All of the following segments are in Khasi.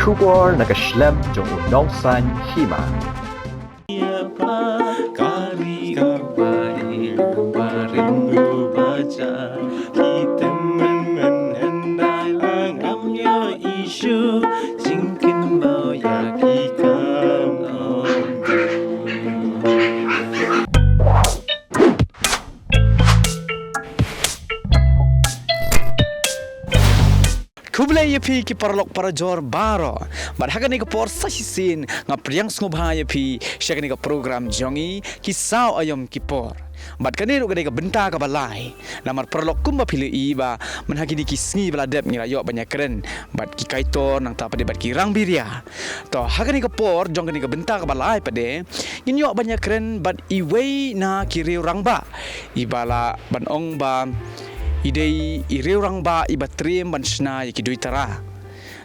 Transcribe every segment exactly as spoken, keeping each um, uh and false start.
Khubor na ka shlem jong u nongsaiñ hima. Kari ka bai, barim u baja, ki tymmen men hendai lang am yo isu, jingkin bau ya ki kam om. Khublei ïa phi ki paralok parajor baroh. Bad ha kane ka por sa shisien nga pdiang sngewbha ïa phi sha kane ka program jong ngi, Ki Saw Aïom Ki Por. Bad kane ruh ka dei ka bynta kaba lai. Namar paralok, kumba phi la ïohi ba mynha kine ki sngi ba la dep ngi la ïoh ban ïakren bad ki kaitor, nangta pat de bad ki rangbiria. To, ha kane ka por jong kane ka bynta kaba lai pat de ngin ïoh ban ïakren bad iwei na ki riew rangbah iba lah ban ong ba i dei i riew rangbah iba triem ban shna ïa ki duitara.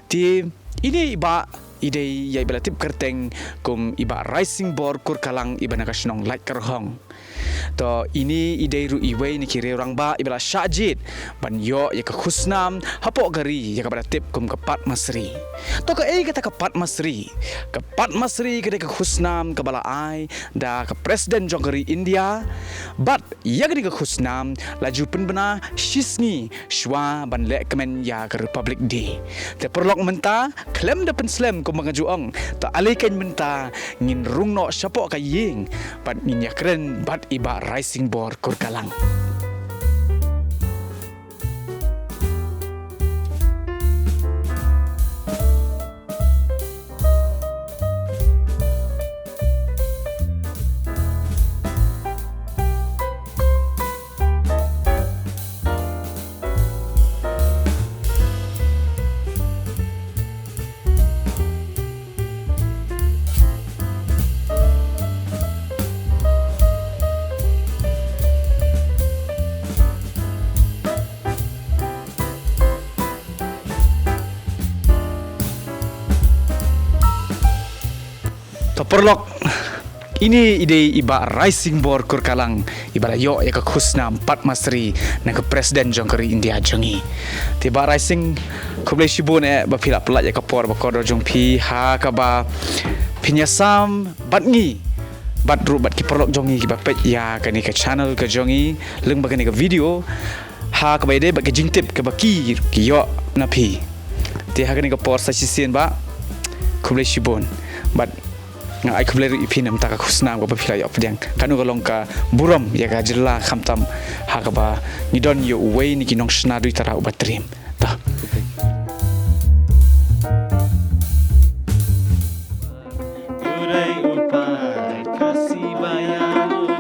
Te ine i bah i dei ïa iba la tip kyrteng kum i Bah Raising Bor Kurkalang, iba na ka shnong Laitkyrhong. To, ine i dei ruh iwei na ki riew rangbah iba la shah jied ban ïoh ïa ka khusnam hapoh ka ri ïa kaba la tip kum ka Padma Shri. To, kaei kata ka Padma Shri? Ka Padma Shri ka dei ka khusnam kaba la ai da ka President jong ka ri India. Bad ïa kane ka khusnam la ju pynbna shisngi shuwa ban lehkmen ïa ka Republic Day. Te paralok, mynta khlem da pynslem kumba nga ju ong, to ale keiñ mynta ngin rung noh shapoh ka ïing bad ngin ïakren bad i Bah Raising Bor Kurkalang. To paralok, ine i dei i Bah Raising Bor Kurkalang, iba la ïoh ïa ka khusnam Padma Shri na ka President jong ka ri India jong ngi. Te Bah Raising, khublei shibun eh ba phi la pynlait ïa ka por ba kordor jong phi ha kaba phin ïasam bad ngi bad ruh bad ki paralok jong ngi kiba peit ïa kane ka channel ka jong ngi lyngba kane ka video, ha kaba ïadei bad ka jingtip kaba ki, ki ïoh na phi. Te ha kane ka por sa shisien Bah, khublei shibun. Bad nga ai khublei ruh ïa phi namar ka khusnam kaba phi la ïoh pdiang. Kano ka long ka burom ïa ka jylla khamtam ha kaba ngi don ïa uwei na ki nongshna duitara uba triem. Dah. Ngi dei u paid Khasi ba ïaroh,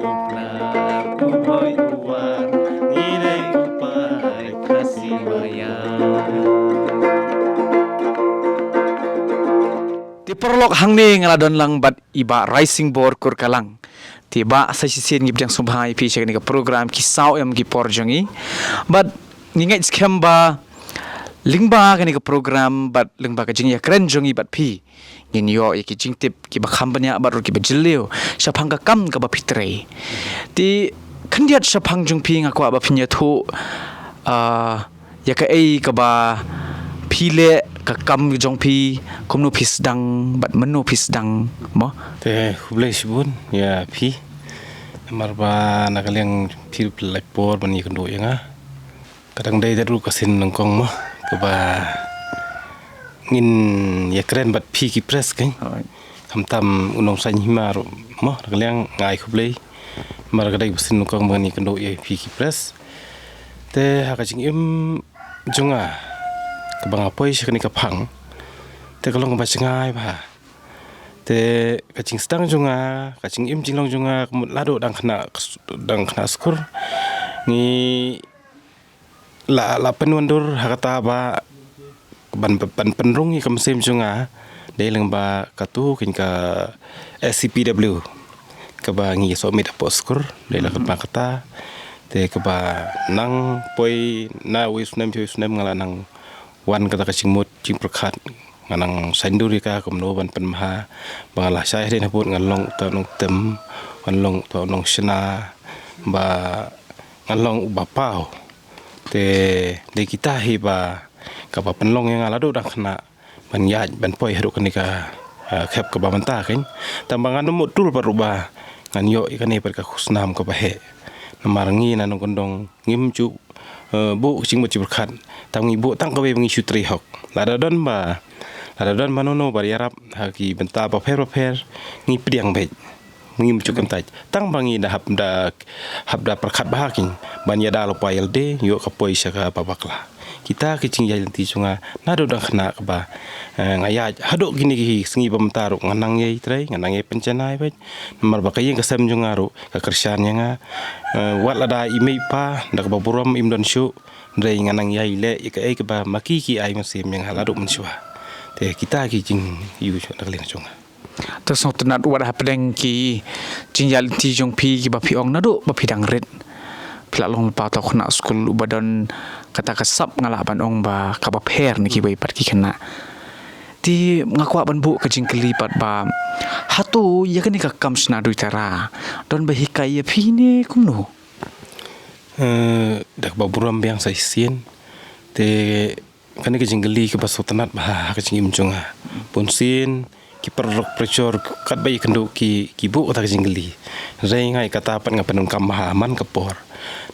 u pla, u bhoi, u war. Ngi dei u paid Khasi ba ïaroh. Te paralok, hangne nga la don lang bad i Bah Raising Bor Kurkalang. Te Bah, sa shisien ngi pdiang sngewbha ïa phi sha kane ka program Ki Saw Aïom Ki Por jong ngi. Bad ngi ngeit skhem ba lyngba kane ka program bad lyngba ka jingïakren jong ngi bad phi, ngin ïoh ïa ki jingtip kiba kham bniah bad ruh kiba jylliew shaphang ka kam kaba phi trei. Te khyndiat shaphang jong phi nga kwah ba phin ïathuh, ah, ïa kaei kaba phi leh, ka kam jong phi, kumno phi sdang bad mynno phi sdang, mo? Te khublei shibun ïa phi. Namar ba na ka liang phi ruh phi la lait por ban ïakynduh ïa nga. Ka dang dei da ruh ka sien nyngkong mo, kaba ngin ïakren bad phi ki press keiñ. Hooid. Khamtam u nongsaiñ hima ruh mo, na ka liang nga ai khublei. Namar ka dei ka sien nyngkong ba ngin ïakynduh ïa phi ki press. Te ha ka jingim jong nga, kaba nga poi sha kane ka phang, te ka long kaba jngai bha. Te ka jingsdang jong nga, ka jingim jinglong jong nga, ka mut la dang khynnah, dang khynnah skul, ngi la, la pynwandur ha kata ba ban, ban pynrung ïa ka mynsiem jong nga dei lyngba katu keiñ ka S C P W kaba ngi submit hapoh skul, dei la kaba kata. Te kaba nang poi na uwei u snem sha uwei u snem nga la nang wan kata ka jingmut jingpyrkhat, nga nang saiñdur ïa ka kumno ban pynbha, ba nga la shai hadien habud ngan long uta u nongtem, ngan long uta u nongshna, ba ngan long uba paw. Te dei kita hi ba kaba pynlong ïa nga la dang khynnah, ban ïaid ban poi haduh kane ka, ah, khep kaba mynta kein. Tang ba ngan ym mut tul pat ruh ba ngan ïoh ïa kane pat ka khusnam kaba heh. Namar ngi na nongkyndong ngim ju, eh, buh ka jingmut jingpyrkhat. Tang ngi buh tang kawei ba ngi shu trei hok. Lada don ba, lada don ba nono ba ïarap ha ki bynta bapher bapher, ngi pdiang beit. Ngim ju kyntait. Tang ba ngi da hap da, hap da pyrkhat bha kein ban ïada lypa ïalade, ïoh ka poi sha kaba bakla. Kita ki jingïaid lynti jong nga naduh dang khynnah kaba, eh, nga ïaid haduh kine ki sngi ba mynta ruh nga nang ïai trei, nga nang ïai pynjanai beit. Namar ba ka ïing ka sem jong nga ruh ka kyrshan ïa nga. Eh, wat lada i mei i pa da kaba burom im don shuh, hynrei nga nang ïai leh ïa kaei kaba ma ki ki ai mynsiem ïa nga haduh mynshuwa. Te kita ki jingïohi na ka liang jong nga. Te sngewtynnat wat hapdeng ki jingïaid lynti jong phi kiba phi ong naduh ba phi dang rit, phi la long lypa uta u khynnah skul uba don kata ka sap, nga lah ban ong ba kaba pher na kiwei pat ki khynnah. Te nga kwah ban buh ka jingkylli pat ba, hato ïa kane ka kam shna duitara don ba hikai ïa phi ne kumno? Eh, da kaba burom biang sa shisien. Te kane ka jingkylli kaba sngewtynnat bha ha ka jingim jong nga. Bunsien ki paralok parajor katba ïakynduh ki, ki buh kata ka jingkylli. Hynrei nga ïa kata pat nga pyndonkam bha man ka por.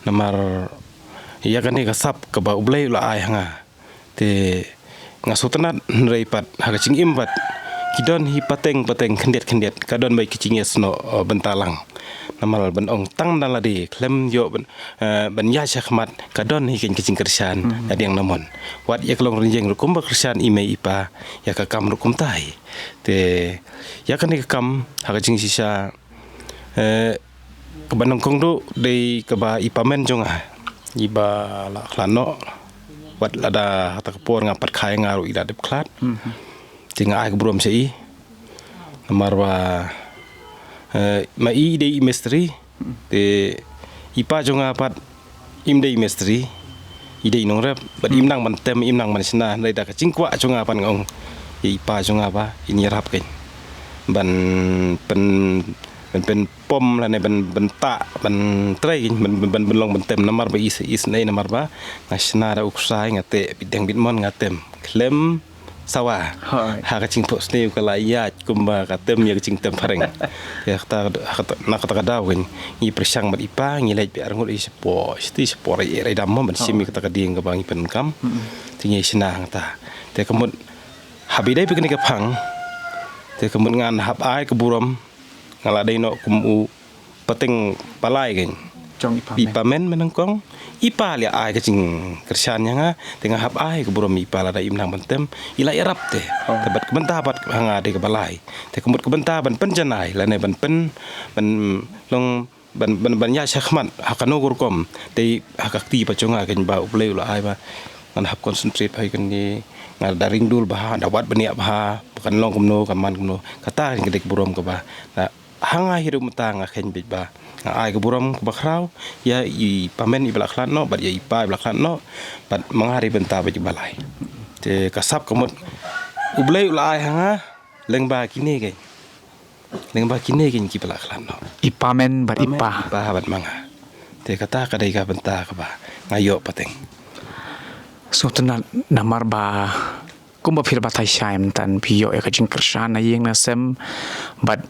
Namar ïa kane ka sap kaba U Blei u la ai ha nga. Te nga sngewtynnat hynrei pat ha ka jingim pat ki don hi pateng pateng khyndiat khyndiat ka don beit ka jingïasnoh, eh, bynta lang. Namar ban ong tang da lade khlem ïoh ban, eh, ban ïaid shakhmat ka don hi kein ka jingkyrshan, mhm, na diang na mon. Wat ïa ka long rynïeng ruh kumba kyrshan i mei i pa, ïa ka kam ruh kumta hi. Te ïa kane ka kam ha ka jingshisha, eh, kaba nyngkong duh dei kaba i Pamen jong nga, iba la khlad noh. Wat lada ha kata ka por nga pat kha ïa nga ruh i la dep khlad. Mhm. Te nga ai ka burom sha i. Namar ba, eh, ma i i dei i mistri. Te i pa jong nga pat im dei i mistri, i dei i nongrep, bad im nang ban tem, im nang ban shna, hynrei da ka jingkwah jong nga pat nga ong ïa i pa jong nga ba in ïarap kein ban pyn, ban pynpom lane ban, ban tah, ban trei kein, ban, ban, ban, ban long ban tem, namar ba i, i snei, namar ba nga shna da u ksai, nga teh bit dieng bit mon, nga tem khlem sawa. Hooid. Ha ka jingphohsniew ka la ïaid kumba ka tem ïa ka jingtem phareng. Ïa kata, ha kata, na kata ka daw kein ngi pyrshang bad i pa, ngi leit beit arngut ïa shapoh, shati shapoh rai, rai dam mo, ban shim ïa kata ka dieng kaba ngi pyndonkam. Mm-mm. Te ngi shna hangta. Te ka mut haba ïadei bad kane ka phang, te ka mut ngan hap ai ka burom, nga la dei noh kum u pateng palai kein. Jong i Pamen. I Pamen mynnyngkong, i pa la ai ka jingkyrshan ïa nga, te nga hap ai ka burom ïa i pa lada im nang ban tem, i la ïarap te. Oh. Te bad ka bynta pat ha nga dei kaba lai. Te ka mut ka bynta ban pynjanai, lane ban pyn, ban long, ban, ban, ban ïaid shakhmat ha kano ka rukom. Te ha ka kti pat jong nga kein ba U Blei u la ai ba ngan hap concentrate bha ïa kane, nga da ring dul bha, da wad bniah bha, ba kan long kumno, kan man kumno. Kata kein ka dei ka burom kaba na ha nga hi ruh mynta nga kheiñ beit ba nga ai ka burom kaba khraw ïa i Pamen iba la khlad noh bad ïa i pa iba la khlad noh, bad ma nga ruh bynta beit ba lai. Te ka sap ka mut U Blei u la ai ha nga lyngba kine kein, lyngba kine kein kiba la khlad noh. I Pamen bad i pa. Pamen, i pa bad ma nga. Te kata ka dei ka bynta kaba nga ïoh pateng. Sngewtynnat namar ba kumba phi la batai shai mynta, phi ïoh ïa ka jingkyrshan na ïing na sem, bad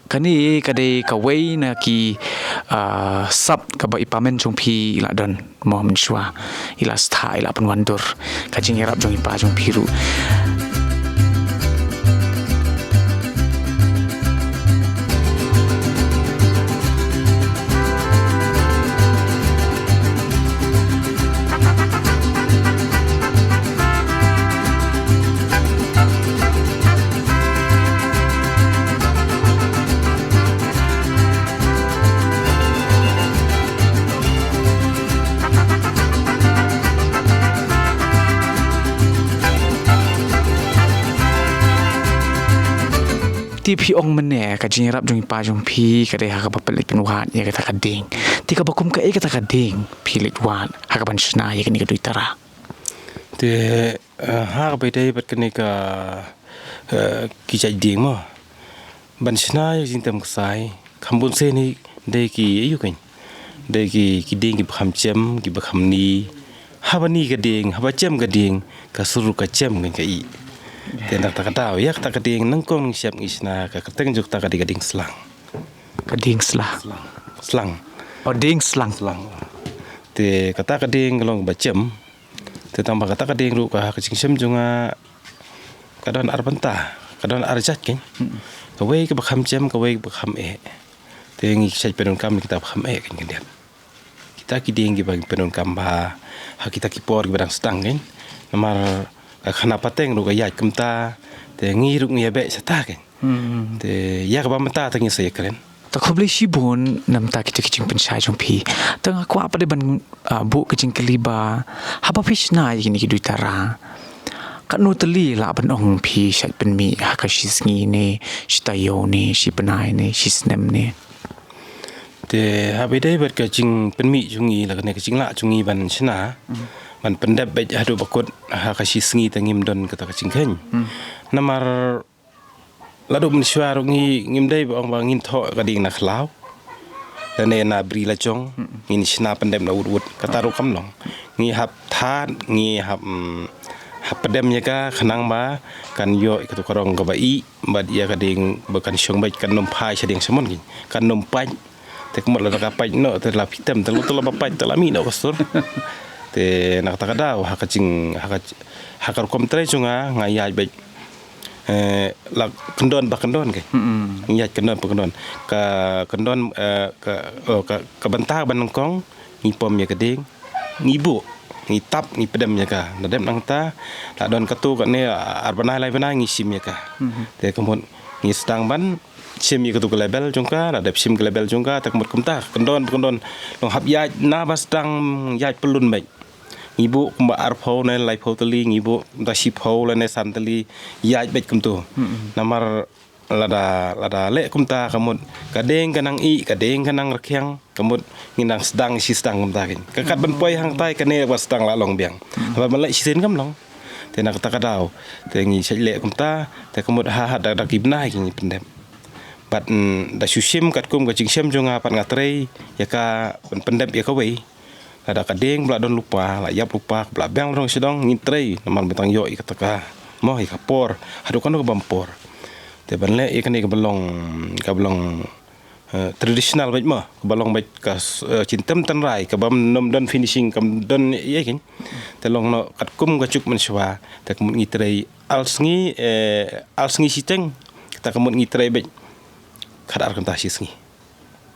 kane ka dei kawei na ki, ah, sap kaba i Pamen jong phi i la don mo mynshuwa, i la sdang, i la pynwandur ka jingïarap jong i pa jong phi ruh. Te phi ong mynne ka jingïarap jong i pa jong phi ka dei ha kaba pynleit pynwad ïa kata ka dieng. Te kaba kum kaei kata ka dieng phi leit wad ha kaban shna ïa kane ka duitara? Te, eh, ha kaba ïadei bad kane ka, eh, ki jait dieng mo, ban shna ïa ka jingtem ksai, kham bun sien hi dei ki, aiu kein, dei ki, ki dieng kiba kham jem, kiba kham ni. Haba ni ka dieng, haba jem ka dieng, ka sur ruh ka jem kein ka ïeh. Te na kata ka daw, ïa kata ka dieng nyngkong ngi shep ngi shna ka kyrteng jong kata ka dei ka dieng slang. Ka dieng sla. Slang. Slang. Oh, dieng slang. Slang. Te kata ka dieng ka long ba jem. Te tang ba kata ka dieng ruh ka ha ka jingshem jong nga ka don ar bynta, ka don ar jait kein. Kawei kaba kham jem, kawei kaba kham eh. Te ngi shait pyndonkam ïa kita ba kham eh kein khyndiat. Kita ki dieng kiba pyndonkam bha ha kita ki por kiba dang sdang kein. Namar ka khana pateng ruh ka ïaid kumta, te ngi ruh ngi ïa beh shata kein. Te ïa kaba mynta te ngi sa ïa kren. Ta khublei shibun namar kita ki jingpynshai jong phi. Ta nga kwah pat de ban, ah, buh ka jingkylli ba haba phi shna ïa kine ki duitara, katno tylli lah ban ong phi shait pynmih, ha ka shi sngi ne, shi taïew ne, shi bnai ne, shi snem ne? Te haba ïadei bad ka jingpynmih jong ngi, la kane ka jinglah jong ngi ban shna, ban pyndep beit haduh ba kut ha ka shi sngi te ngim don kata ka jingkheiñ. Namar la duh mynshuwa ruh ngi, ngim dei ba ong ba ngin thoh ka dieng na khlaw lane na bri la jong, ngin shna pyndep na wut wut, kata ruh kam long. Ngi hap thad, ngi hap, mm, hap pyndem ïa ka khnang ba kan ïoh ïa katu ka rong kaba ih, bad ïa ka dieng ba kan shong beit, kan nym phai sha dieng sha mon kein, kan nym pait. Te ka mut lada ka pait noh te la phi tem, te la, te la ba pait te la mih noh ka sur. Te na kata ka daw ha ka jing, ha ka, ha ka rukom trei jong nga, nga ïaid beit, eh, la kyndon ba kyndon kein. Ngi ïaid kyndon ba kyndon. Ka kyndon, eh, ka, oh, ka, ka bynta ba nyngkong ngi pom ïa ka dieng, ngi buh, ngi tap, ngi pyndem ïa ka. La dep nangta, la don katu kane ar bnai lai bnai ngi shim ïa ka. Te ka mut ngi sdang ban shim ïa katu ka level jong ka, la dep shim ka level jong ka, te ka mut kumta, kyndon ba kyndon, long hap ïaid na ba sdang ïaid pyllun beit. Ngi buh kumba arphew ne laiphew tylli, ngi buh kumta shiphew lane san tylli, ïaid beit kumtu. Namar lada, lada leh kumta ka mut ka dieng ka nang ih, ka dieng ka nang rkhiang, ka mut ngin nang sdang shi sdang kumta kein. Ka kat ban poi hangtai kane ba sdang la long biang. Haba ban leh shisien kam long. Te na kata ka daw te ngi shait leh kumta, te ka mut ha, ha da, da ki bnai kein ngi pyndep. Bad, mm, da shu shim katkum ka jingshem jong nga pat nga trei ïa ka ban pyndep ïa kawei. Lada ka dieng ba la don lypa, la ïap lypa, ba la biang la dong sha dong, ngin trei namar ba tang ïoh ïa kata ka, mo, ïa ka por, haduh kano ka bym por. Te ban leh ïa kane kaba long, kaba long, eh, traditional beit mo, kaba long beit ka s-, eh, jingtem tynrai, kaba ym don finishing, kam don ïa kein. Te long noh katkum ka juk mynshuwa, te ka mut ngi trei ar sngi, eh, ar sngi shiteng, kata ka mut ngi trei beit khatar kynta shi sngi.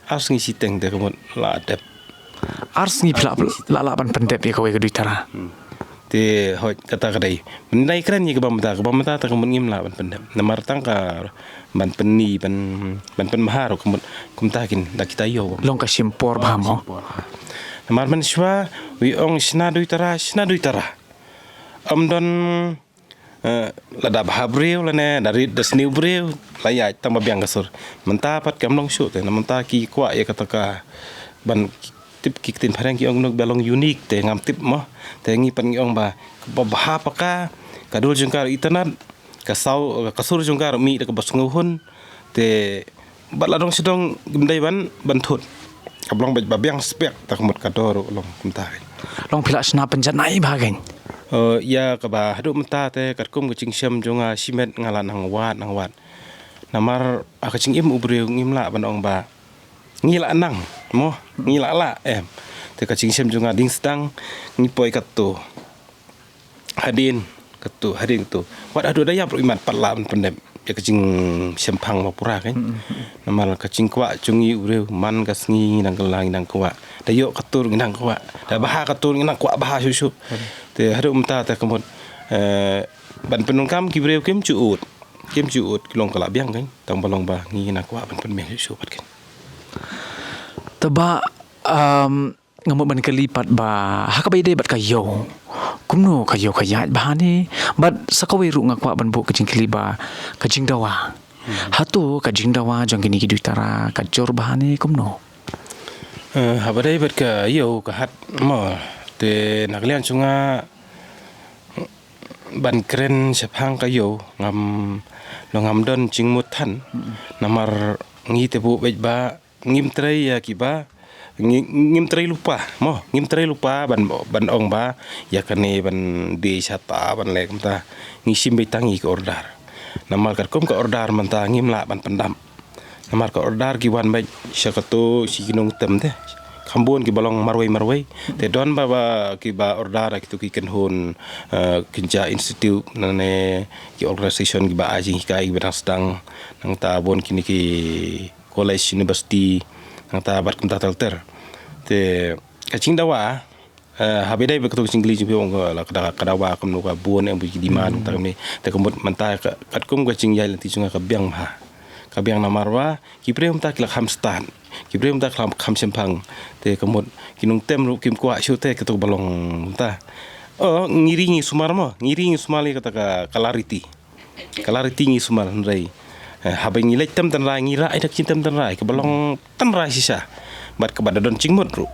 Ar sngi shiteng te ka mut la dep. Ar sngi phi la, la, la ban pyndep ïa kawei ka duitara. Hmm. Te hooid kata ka dei. Ban dei kren ïa kaba mynta, kaba mynta te ka mut ngim lah ban pyndep. Namar tang ka ban pynni, ban, ban pynbha ruh ka mut kumta kein da kita ïew. Long ka shim por bha mo. Shim por. Namar mynshuwa u ong shna duitara, shna duitara. Ym don Eh, lada bha briew lane da rit da sniew briew, la ïaid tang ba biang ka sur. Mynta pat kam long shuh te, na mynta ki kwah ïa kata ka ban tip, ki ktien phareng ki ong kumno ba long unique te ngam tip mo. Te ngi pat ngi ong ba, ba bha paka, ka dur jong ka ruh itynnad, ka saw, ka sur jong ka ruh mih da kaba sngewhun. Te bad la dong sha dong ngim dei ban, ban thut. Ka long beit ba biang spek, ta ka mut ka dor ruh long kumta. Long phi la shna pynjanai bha kein. Eh, ïa kaba haduh mynta te katkum ka jingshem jong nga shimet nga la nang wad, nang wad. Namar ha ka jingim u briew ngim lah ban ong ba ngi la nang, mo, ngi la lah, em. Te ka jingshem jong nga ding sdang ngi poi katto. Hadien katu, hadien katu. Wat haduh da ïap ruh imat pat lah ban pyndep ïa ka jingshemphang ba pura kein. Namar ka jingkwah jong ngi u briew man ka sngi ngi nang kylla ngi nang kwah. Da ïoh ka tur ngi nang kwah. Da bha ka tur ngi nang kwah bha shuh shuh. Te haduh mynta te ka mut, eh, ban pyndonkam ki briew kim ju ud. Kim ju ud ki long ka la biang kein. Tang ba long ba ngi nang kwah ban pynbiang shuh shuh pat kein. Te ba, um, nga mut ban kylli pat ba ha kaba ïadei bad ka ïew, kumno ka ïew ka ïaid bha ne? Bad sa kawei ruh nga kwah ban buh ka jingkylli ba ka jingdawa. Hato ka jingdawa jong kine ki duitara ka jur bha ne kumno? Eh, haba dei bad ka ïew ka hat mo, te na ka liang jong nga ban kren shaphang ka ïew ngam, lo ngam don jingmut than. Namar ngi te buh beit ba ngim trei ïa kiba ngi, ngim trei lypa, mo, ngim trei lypa ban, ban ong ba ïa kane ban die shata ban leh kumta. Ngi shim beit tang ïa ka order. Namar katkum ka order mynta ngim lah ban pyndap. Namar ka order ki wan beit sha kato shi ki nongtem te. Kham bun kiba long marwei marwei. Te don ba, ba kiba order kito ki kynhun, eh, kynja institute, nane ki organisation kiba ai jinghikai kiba dang sdang, nangta bun kine ki college, university, nangta bad kumta ter ter. Te ka jingdawa, eh, haba ïadei bad kato ka jingkylli jong phi, ong ka la ka da-, ka dawa kumno, ka bun em bad ki demand, nangta kumne. Te ka mut mynta ka, katkum ka jingïaid lynti jong nga ka biang bha. Ka biang namar ba ki briew mynta ki la kham stad, ki briew mynta ki la kham shemphang. Te ka mut ki nongtem ruh kim kwah shuh te kato ba long mynta. Oh, ngi ri ngi sumar mo, ngi ri ngi sumar ïa kata ka clarity. Ka clarity ngi sumar hynrei, eh, haba ngi leit tem tynrai ngi rah ïa ka jingtem tynrai kaba long tynrai shisha. Bad kaba da don jingmut ruh.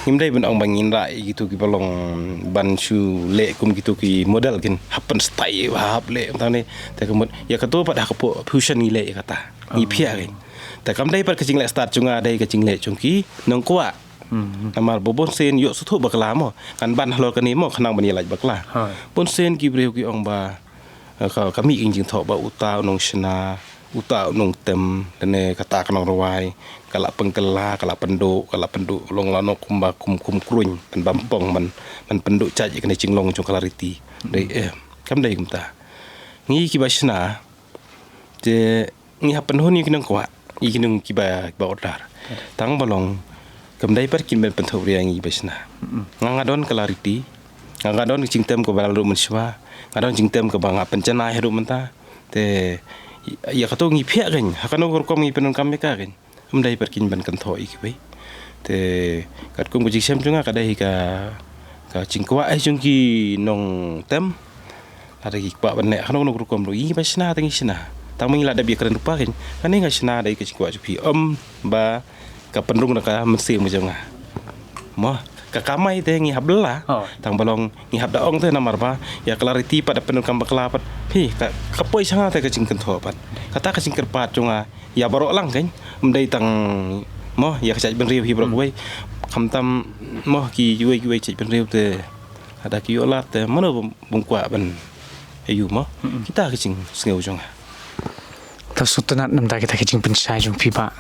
Ngim dei ban ong ba ngin rah ïa kito kiba long ban shu leh kum kito ki model kin hap pynstad hap leh tang ne. Te ka mut ïa kato pat ha ka po-, fusion ngi leh ïa kata. Ngi phiah kin. Te kam dei pat ka jingleh stad jong nga, dei ka jingleh jong ki nongkwah. Namar ba bun sien ïoh sngewthuh bakla mo. Kan ban halor kane mo khnang ban ïalait bakla. Bun sien ki briew ki ong ba, eh, ka, ka mih ka jingthoh ba uta u nongshna, uta u nongtem, lane kata ka nongrwai, ka la pynkylla, ka la pynduh, ka la pynduh long lano kumba kum, kum kruiñ, ban bam pong, ban, ban pynduh jait ïa kane jinglong jong ka clarity. Dei, eh, kam dei kumta. Ngi kiba shna, te ngi hap pynhun ïa ki nongkwah, ïa ki nong kiba, kiba order. Tang ba long, kam dei pat kin ban pynthup ria ngi ba shna. Nga, nga don ka clarity, nga, nga don ka jingtem kaba la ruh mynshuwa, nga don jingtem kaba nga pynjanai haduh mynta. Te ïa kato ngi phiah kein, ha kano ka rukom ngi pyndonkam ïa ka kein. Kam dei pat kin ban kynthoh ïa kiwei. Te katkum ka jingshem jong nga ka dei ka, ka jingkwah eh jong ki nongtem. Lada ki kwah ban leh hano hano rukom ruh, ïa ba shna te ngi shna. Tang ba ngi la dep ïakren lypa kein. Kane nga shna da ka jingkwah jong phi, ym ba ka pynrung da ka mynsiem jong nga. Mo, ka kamai te ngi hap da la. Tang ba long ngi hap da ong te namar ba ïa ka clarity pat da pyndonkam bakla pat. Phi, ka, ka poi sha nga te ka jingkynthoh pat. Kata ka jingkyrpad jong nga ïa baroh lang kein. Ym dei tang mo ïa ka jaitbynriew hi baroh kawei. Khamtam mo kiwei kiwei jaitbynriew te lada ki ïoh lad te mano bym, bym kwah ban ïoh mo. Kita ka jingsngew jong nga. Tang sngewtynnat namar kita ka jingpynshai jong phi bah.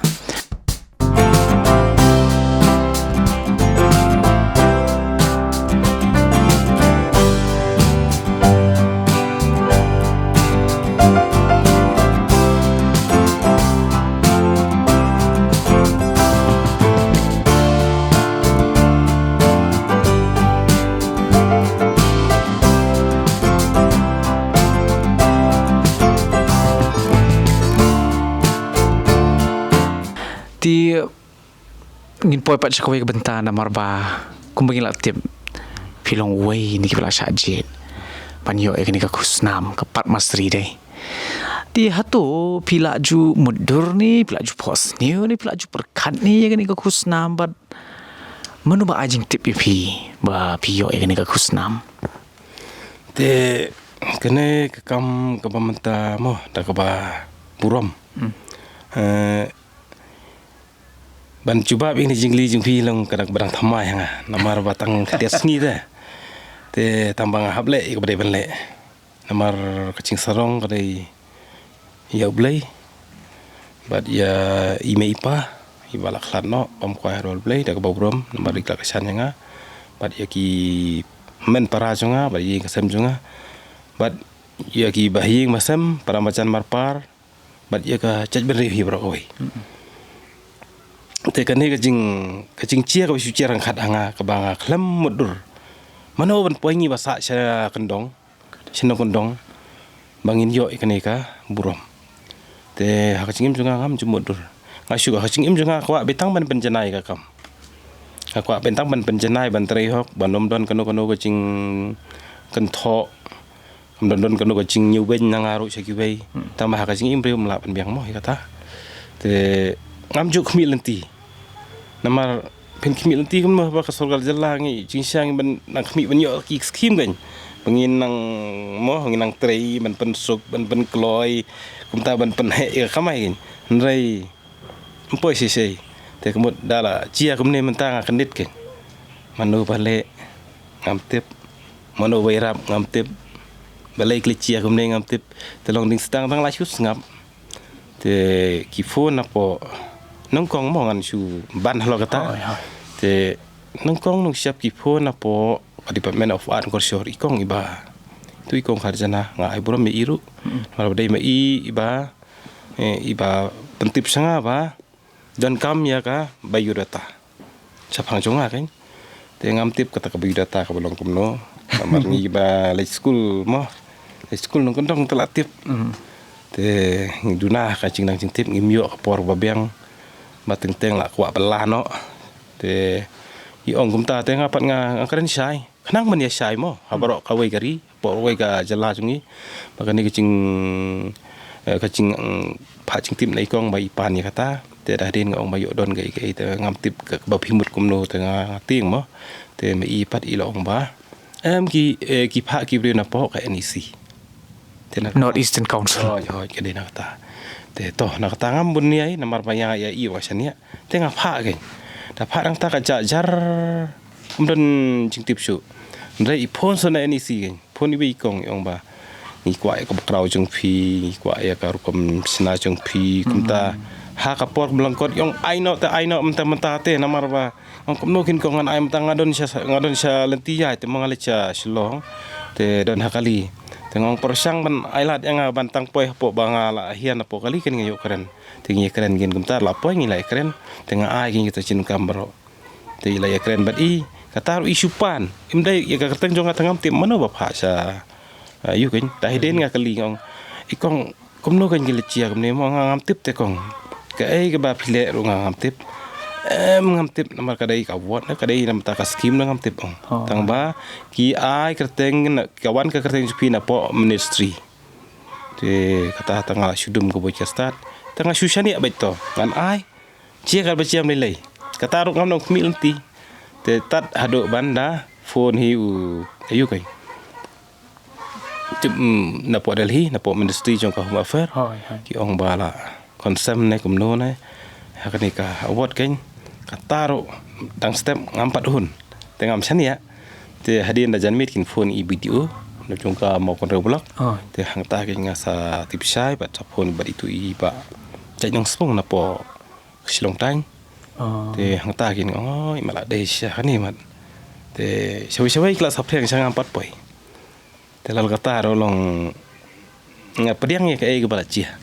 Te ngin poi pat sha kawei ka bynta namar ba kumba ngi la tip phi long uwei na kiba la shah jied ban ïoh ïa kane ka khusnam ka Padma Shri dei. Te hato phi la ju mutdur ne, phi la ju phohsniew ne, phi la ju pyrkhat ne ïa kane ka khusnam bad mano ba ai jingtip ïa phi ba phi ïoh ïa kane ka khusnam? Te kane ka kam kaba mynta mo da kaba burom. Eh, ban jubab ïa kane ka jingkylli jong phi long ka dang, ba dang thymmai ha nga. Namar ba tang khyndiat sngi te. Te tang ba nga hap leh ïa kaba dei ban leh. Namar ka jingsarong ka dei ïa U Blei bad ïa i mei i pa iba la khlad noh, bam kwai ha U Blei da kaba burom namar ki la kyrshan ïa nga. Bad ïa ki hynmen para jong nga bad ïing ka sem jong nga. Bad ïa ki bahaïing bahasem, para marjan marpar. Bad ïa ka jaitbynriew hi baroh kawei. Te kane ka jing, ka jingjia kaba shu jia ryngkat ha nga kaba nga khlem mutdur. Mano ban poi ngi ba sah sha kyndong, sha nongkyndong ba ngin ïoh ïa kane ka burom. Te ha ka jingim jong nga ngam ju mutdur. Nga shu, ha ka jingim jong nga kwah beit tang ban pynjanai ka kam. Nga kwah beit tang ban pynjanai, ban trei hok, ban ym don kano kano ka jingkynthoh. Kam don don kano ka jingñiewbeiñ na nga ruh sha kiwei. Tang ba ha ka jingim briew ym lah ban biang mo ïa kata. Te ngam ju khmih lynti. Namar phin khmih lynti kumno ba ka sorkar jylla ngi jingshisha ngi ban nang khmih ban ïoh ki skim kein. Ba ngin nang mo, ngin nang trei ban pynsuk, ban pynkloi, kumta ban pynheh ïa ka kamai kein. Hynrei ym poi shisha. Te ka mut da la jia kumne mynta nga kyndit kein. Mano ba leh ngam tip. Mano ba ïarap ngam tip. Balei ki la jia kumne ngam tip. Te long ding sdang tang la shu sngap. Te ki phone napoh nyngkong mo ngan shu ban halor kata. Hooid, hooid. Te nyngkong nyngshap ki phone napoh ka Department of Art and Culture, i kong iba. Tu i kong Kharjana, nga ai burom ïa i ruh. Mm. Namar ba dei ma i iba, eh, iba pyntip sha nga ba donkam ïa ka biodata shaphang jong nga kein. Te ngam tip kata ka biodata kaba long kumno. Namar ngi ba leit skul mo. Leit skul nongkyndong te la tip. Mm. Te ngi duna ka jingdang jingtip, ngim ïoh ka por ba biang. Ba teng teng la kwah ba lah noh. Te i ong kumta te nga pat nga, nga kren shai. Khnang ban ïa shai mo. Ha baroh kawei ka ri. Baroh kawei ka jylla jong ngi. Ba kane ka jing, eh, ka jing, mm, phah jingtip na i kong ba i pan ïa kata. Te da hadien nga ong ba ïoh don kaei kaei te ngam tip ka, ba phi mut kumno te nga tieng mo. Te ma i pat i la ong ba, em, ki, eh, ki phah ki briew napoh ka N E C. Te na North Eastern Council. Hooid, hooid, ka dei na kata. Te to, na kata ngam bun ïa i, namar ba ïa, ïa i wa shaniah. Te nga phah kein. Da phah nangta ka jah jar, ym don jingtip shuh. Hynrei i phone sa na N E C kein. Phone iwei i kong i ong ba, ngi kwah ïa ka background jong phi, ngi kwah ïa ka rukom shna jong phi, kumta. Hmm. Ha ka por ba lyngkot i ong ai noh te ai noh mynta mynta te namar ba. Ong kumno kin kong ngan ai mynta nga don sha, nga don sha lynti ïa te ma nga leit sha Shillong. Te don ha kali. Te nga ong pyrshang ban ai lad ïa nga ban tang poi hapoh ba nga la hiar napoh kali kin nga ïoh kren. Te ngi ïa kren kin kumta la poi ngi la ïa kren. Te nga ai kin kita jingkam baroh. Te i la ïa kren bad i, kata ruh i shu pan. Im dei ïa ka kyrteng jong nga te ngam tip mano ba phah sha, ah, ïa u kein. Te hadien nga kylli nga ong, i kong, kumno kein ki la jia kumne mo nga ngam tip te kong. Kaei kaba phi leh ruh nga ngam tip. Em ngam tip namar ka dei ka ward na ka dei namar ka skim na ngam tip ong. Oh. Tang ba ki ai kyrteng na ka wan ka kyrteng jong phi napoh ministry. Te kata tang nga la shu dum ka boi ka stad. Tang nga shu shaniah beit to. Ngan ai. Jia kaba jia ym lei lei. Kata ruh ngam nang khmih lynti. Te tad haduh ban da phone hi u, aïu kein. Tip, mm, napoh Delhi, napoh ministry jong ka Home Affair. Hooid, hooid. Ki ong ba la consent ne kumno ne. Ha kane ka award kein. Kata ruh dang step ngam pat hun. Te ngam shaniah. Te hadien da janmiet kin phone i B D O. Na jong ka Mawkynrew Block. Hooid. Te hangta kein nga sa tip shai bad sa phone bad itu i Bah Jaid Nongspung napoh Shillong Times. Oh. Te hangta kin, oh, i mat la dei sha kane mat. Te shawei shawei ki la saphriang sha nga pat poi. Te lada kata ruh long nga pdiang ïa kaei kaba la jia.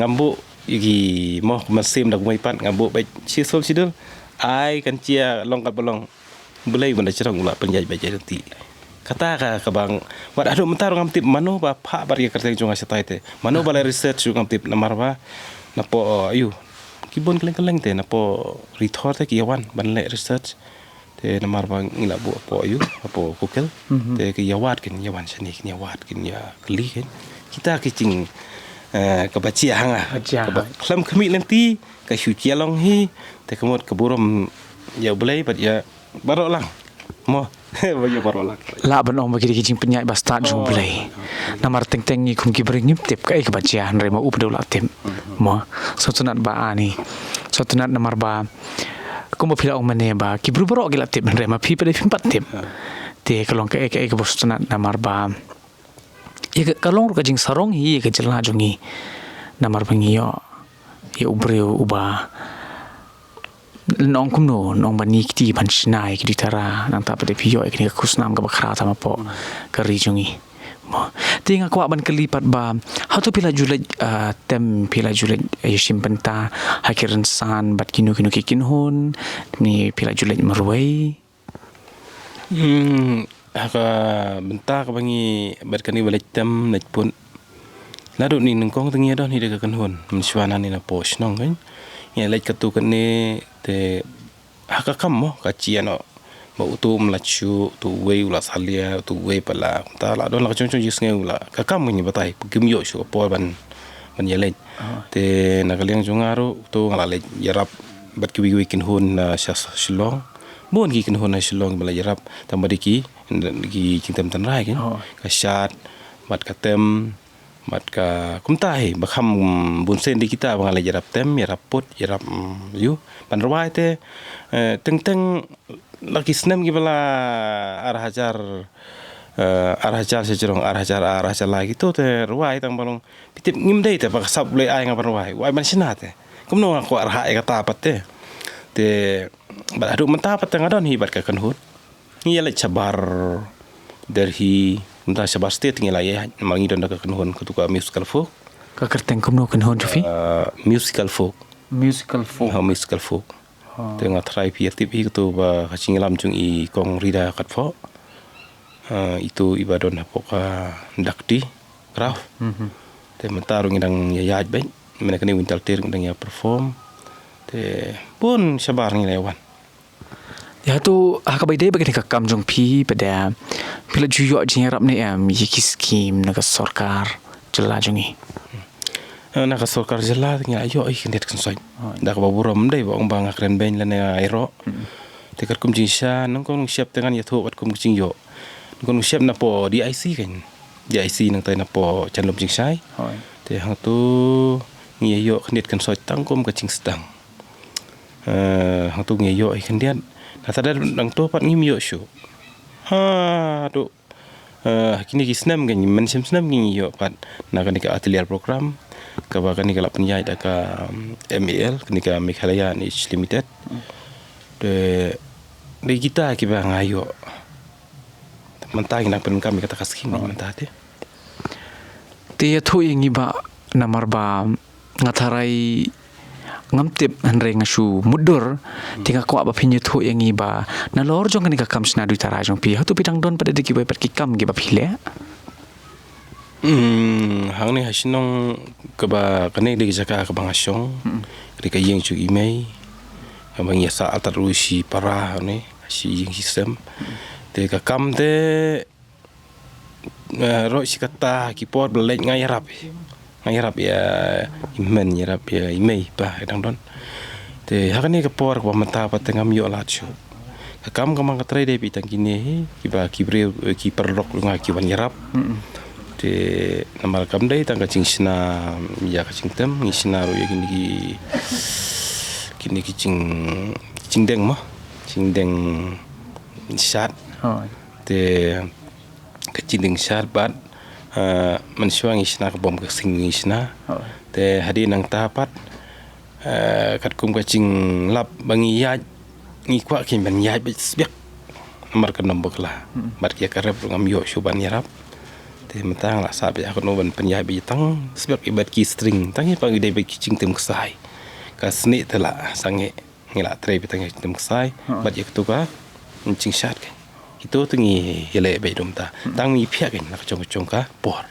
Ngam buh ïa ki mo ka mynsiem da kumwei pat ngam buh beit shi sul shi dur. Ai kan jia long kat ba long. Blei ban da jrong u la pynjah ba jai lynti. Kata ka, ka bang, wat haduh mynta ruh ngam tip mano ba phah bad ïa ka kyrteng jong nga shatai te. Mano ba la research ruh ngam tip namar ba napoh, aïu. Ki bun kylleng kylleng te napoh Ri Thor te ki ïa wan ban leh research. Te namar ba ngi la buh hapoh aïu, hapoh Google. Mhm. Te ki ïa wad kin ïa wan shane kin ïa wad kin ïa kylli kin. Kita ki jing, eh, kaba jia ha nga. Kaba jia ha nga. Kaba khlem khmih lynti, ka shu jia long hi, te ka mut ka burom ïa U Blei bad ïa baroh lang. Mo. Ba ïa baroh lang. Lah ban ong ba ki dei ki jingpynïaid ba stad jong U Blei. Oh. Namar teng teng ngi kum ki briew ngim tip kaei kaba jia hynrei ma u pat u la tip. Mhm. Mo. Sngewtynnat Bah Ani. Sngewtynnat namar ba kumba phi la ong mynne ba ki briew baroh ki la tip hynrei ma phi pat phim pat tip. Ha. Te ka long kaei kaei kaba sngewtynnat namar ba ïa ka, ka long ruh ka jingsarong hi ïa ka jylla jong ngi. Namar ba ngi ïoh ïa u briew uba nong kumno, nong ban ïa kti ban shna ïa ki duitara, nangta pat phi ïoh ïa kane ka khusnam kaba khraw tam hapoh ka ri jong ngi. Mo. Te nga kwah ban kylli pat ba hato phi la ju leit, ah, tem phi la ju leit, ah, ïashim bynta ha ki rynsan bad kino kino ki kynhun, ne phi la ju leit marwei? Hmm, ha ka bynta kaba ngi bad kane ba leit tem leit put. Naduh ni nyngkong te ngi ïa don hi da ka kynhun mynshuwa na ni napoh shnong kan. Ngi leit katu kane te ha ka kam mo ka jia noh. Ba utu um la shu, utu uwei u la salia, utu uwei pat la. Te la don la ka jong jong jingsngew la. Ka kam ngi batai, kim ïoh shuh ka por ban, ban ïa leit. Ah. Te na ka liang jong nga ruh, utu nga la leit ïarap bad kiwei kiwei kynhun na sha Shillong. Bun ki kynhun ha Shillong ba la ïarap, tang ba dei ki, ki jingtem tynrai kan. Oh. Ka shad, bad ka tem, Bad ka kumta hi ba kham bun sien de kita ba nga la ïarap tem, ïarap put, ïarap, mm, ïuh ban rwai te, eh, teng teng la ki snem kiba la ar hajar, eh, ar hajar sha jrong, ar hajar, ar hajar lai kito te rwai tang ba long phi tip ngim dei te ba ka sap leh ai nga ban rwai, wai ban shna te. Kumno nga kwah rhah ïa kata pat te. Te bad haduh mynta pat te nga don hi bad ka kynhun. Ngi ïa leit shabar Delhi, mynta shabar state ngi la ïa, namar ngi don da ka kynhun katu ka musical folk. Ka kyrteng kumno kynhun jong phi? Ah, musical folk. Musical folk. Ha, musical folk. Ha. Te nga tharai phi ïa tip hi katu ba ka jingïalam jong i Kong Rida Katphoh. Ah, itu iba don hapoh ka Dakti Kraft. Mhm. Te mynta ruh ngi dang ïa ïaid beit. Mynne kane Winter Tear ngi dang ïa perform. Te bun shabar ngi la ïa wan. Ïa tu, ha kaba ïadei bad kane ka kam jong phi, pat de phi la ju ïoh jingïarap ne em ïa ki skim na ka sorkar jylla jong ngi? Eh, na ka sorkar jylla ngi la ïoh hi khyndiat khynsoit. Oh. Da kaba burom dei ba ong ba nga kren beiñ lane nga ïaroh. Hmm. Te katkum jingshisha, nyngkong nyngshep te ngan ïathuh katkum ka jingïoh. Nyngkong nyngshep napoh D I C kan. D I C nangtai napoh Chan Lum Jingshai. Hooid. Te hangtu ngi ïoh khyndiat khynsoit tang kum ka jingsdang. Eh, hangtu ngi ïoh hi khyndiat. Nangta da hangtu pat ngim ïoh shuh. Haduh, eh, kine ki snem kan, mynshem snem ngi ïoh pat na kane ka atelier program. Kaba kane ka la pynïaid da ka, um, M A L, kane ka Meghalaya Niche Limited. Te dei kita kiba nga ïoh. Mynta ngi nang pyndonkam ïa kata ka skim mynta te. Te ïathuh ïa ngi bah, namar ba nga tharai ngam tip hynrei nga shu mutdur. Te nga kwah ba phin ïathuh ïa ngi bah, nalor jong kane ka kam shna duitara jong phi, hato phi dang don pat da kiwei pat ki kam kiba phi leh? Hmm, hangne ha shnong kaba kane dei ka jaka kaba nga shong. Hmm. Dei ka ïing jong i mei. Kaba ngi ïa sah artat ruh shi para hangne, shi ïing shi sem. Hmm. Te ka kam te, eh, ruh shi katta ki por ba la leit nga ïarap. Nga ïarap ïa i hynmen, ïarap ïa i mei, pa, i dang don. Te ha kane ka por kaba mynta pat te ngam ïoh lad shuh. Ka kam ka mang ka trei dei beit tang kine hi, kiba ki briew, eh, ki paralok jong nga ki wan ïarap. Mm-mm. Te namar kam dei tang ka jingshna ïa ka jingtem, ngi shna ruh ïa kine ki, kine ki jing, jingdeng mo, jingdeng shad. Hooid. Te ka jingdeng shad bad, eh, mynshuwa ngi shna ka bom ka sing ngi shna. Hooid. Te hadien nangta pat, eh, katkum ka jinglap ba ngi ïaid, ngi kwah kein ban ïaid beit sbiak. Namar ka nong bakla. Hmm. Bad ïa ka rep ruh ngam ïoh shuh ban ïarap. Te mynta nga la sah beit ha kano ban pynïaid beit tang sbiak bad ki string. Tang ïa pat ngi dei beit ki jingtem ksai. Ka snieh te la sangeh. Ngi la trei beit tang ïa ki jingtem ksai. Ha. Bad ïa katu ka jingshad ka. Kito te ngi ïaleh beit ruh mynta. Hmm. Tang ngi phiah kein na ka jong ka jong ka por.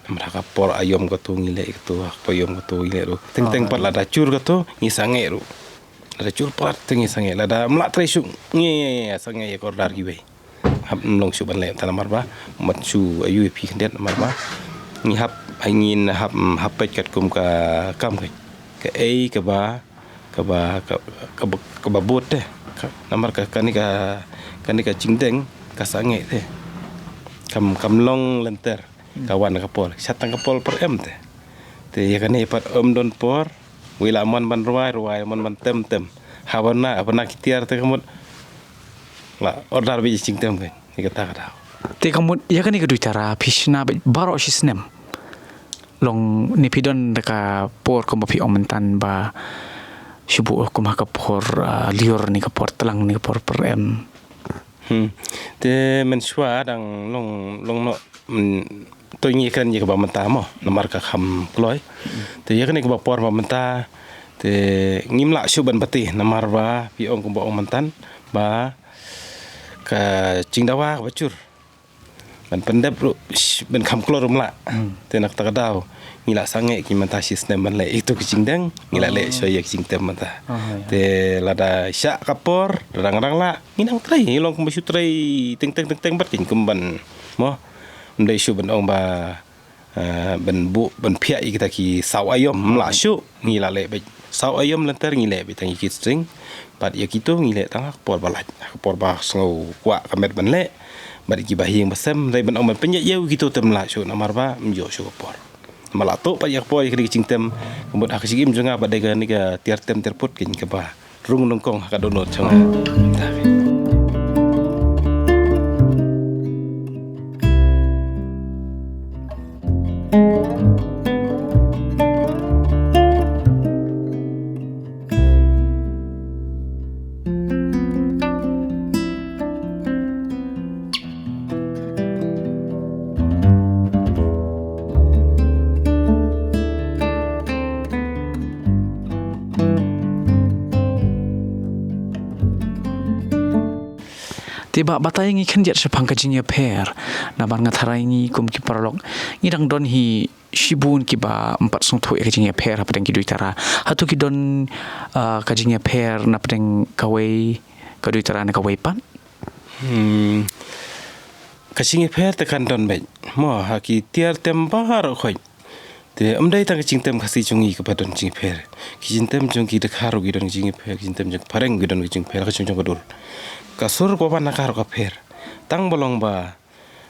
Namar ha ka por aïom katu ngi leh katu, ha ka por aïom katu ngi leh ruh. Teng teng pat lada jur katu ngi sangeh ruh. Lada jur palat te ngi sangeh, lada ym lah trei shuh ngi sangeh ïa ka order kiwei. Hap ym long shuh ban leh ta namar ba mat shu aïu ïa phi khyndiat namar ba ngi hap, ai ngin hap, hap peit katkum ka kam ka, kaei kaba, kaba, ka, kaba, kaba bud te. Ka, namar ka, kane ka, kane ka jingdeng ka sangeh te. Kam, kam long lynter. Ka wan ka por, shad tang ka por pyrem te. Te ïa kane pat ym don por, wei la mon ban rwai, rwai, mon ban tem, tem. Haba na, haba na ki tiar te ka mut la order beit jingtem kein, ïa kata ka daw. Te ka mut ïa kane ka duitara phi shna beit baroh shi snem. Long ne phi don da ka por kumba phi ong mynta ba shu buh kum ha ka por, ah, lyiur ne ka por tlang ne ka por pyrem. Hmm. Te mynshuwa dang long, long noh, mm, to ngi kren ïa kaba mynta mo, namar ka kham kloi. Te ïa kane kaba por ba mynta, te ngim lah shuh ban bati, namar ba phi ong kumba ong mynta, ba ka jingdawa kaba jur. Ban pyndep ruh, sh-, ban kham kloi ruh ym lah. Hmm. Te na kata ka daw, ngi la sangeh ki mynta shi snem ban leh ïa kitu ki jingdeng, ngi la leh shuwa ïa ki jingtem mynta. Oh, ïa. Te lada shah ka por, lada ngi dang lah, ngi nang trei, ngi long kumba shu trei teng teng teng teng bad kein kum ban, mo. Ym dei shuh ban ong ba, eh, ban buh, ban phiah ïa kita ki saw aïom, ym lah shuh, ngi la leh beit. Saw aïom lynter ngi leh beit tang ïa ki string, bad ïa kitu ngi leh tang ha ka por ba lait, ha ka por ba sngew kwah ka met ban leh, Bad kiba ha ïing ba sem, dei ban ong ban pynïaid ïa kito te ym lah shuh namar ba ym ïoh shuh ka por. Namar la tuh pat ïa ka por ïa kane ka jingtem, ka mut ha ka jingim jong nga ba dei kane ka tiar tem tiar put keiñ kaba rung nyngkong ha ka dohnud jong nga. Te ba batai ngi khyndiat shaphang ka jingïapher. Namar nga tharai ngi kum ki paralok ngi dang don hi shibun kiba ym pat sngewthuh ïa ka jingïapher hapdeng ki duitara. Hato ki don, ah, ka jingïapher napdeng kawei ka duitara ne kawei pat? Hmm. Ka jingïapher te kan don beit. Mo ha ki tiar tem baroh khoit. Te ym dei tang ka jingtem Khasi jong ngi kaba don jingïapher. Ki jingtem jong ki dkhar ruh ki don jingïapher, ki jingtem jong phareng ki don jingïapher, ka jong jong ka dur. Ka sur kaba na ka ruh ka pher. Tang ba long ba,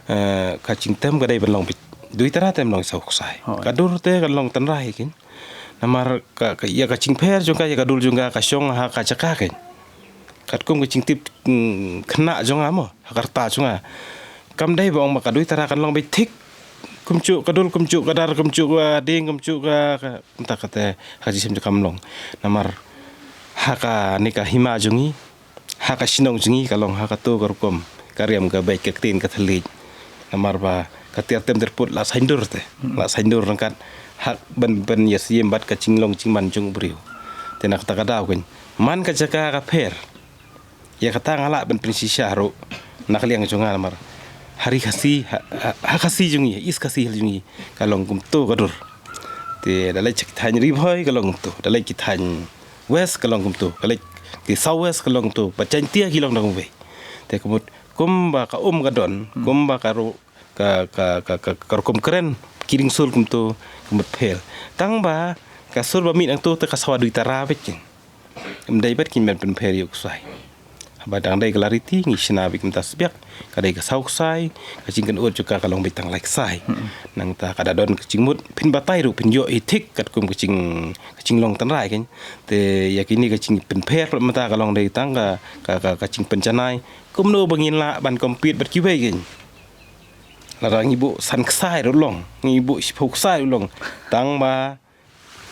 eh, ka jingtem ka dei ban long beit. Duitara tem long saw ksai. Hooid. Ka dur te kan long tynrai keiñ. Namar ka, ka, ïa ka jingpher jong ka, ïa ka dur jong ka, ka shong ha ka jaka keiñ. Katkum ka jingtip, mm, khynnah jong nga mo, ha ka rta jong nga. Kam dei ba ong ba ka duitara kan long beit thik. Kumjuh ka dur, kumjuh ka dar, kumjuh ka dieng, kumjuh ka, ka, kumta kata, ha ka jingshem jong ka kam long. Namar, ha kane ka hima jong ngi, ha ka shnong jong ngi ka long ha kato ka rukom, ka riam ka beit ka ktien ka thylliej. Namar ba ka tiar tem tiar put la saiñdur te. Hmm. La saiñdur ryngkat ha ban, ban ïasiem bad ka jinglong jingman jong u briew. Te na kata ka daw keiñ. Man ka jaka ka pher. Ïa kata nga lah ban pynshisha ruh na ka liang jong nga namar. Ha Ri Khasi, ha, ha, ha Khasi jong ngi, East Khasi Hills jong ngi. Ka long kumto ka dur. Te da leit ki thaiñ Ri Bhoi ka long kumto. Da leit ki thaiñ West ka long kumto, ka leit ki South West ka long kumto, ba Jaintia ki long dang wei. Te ka mut kumba ka um ka don, hmm, kumba ka ru-, ka, ka, ka, ka, ka rukom kren, ki ring sul kumto, ka mut pher. Tang ba ka sur ba mih nangto te ka sawa duitara beit keiñ. Ym dei beit keiñ ban pynpher ïa u ksai. Haba dang dei ka la riti ngi shna beit kumta sbiak. Ka dei ka saw ksai, ka jingkynnoh jong ka ka long beit tang lai ksai. Hmm. Nangta ka da don ka jingmut phin batai ruh phin ïoh hi thik katkum ka jing, ka jinglong tynrai keiñ. Te ïa kine ka jingpynpher pat mynta ka long dei tang ka, ka, ka, ka jingpynjanai. Kumno ba ngin lah ban compete bad kiwei keiñ. Lada ngi buh san ksai ruh long, ngi buh shiphew ksai ruh long. Tang ba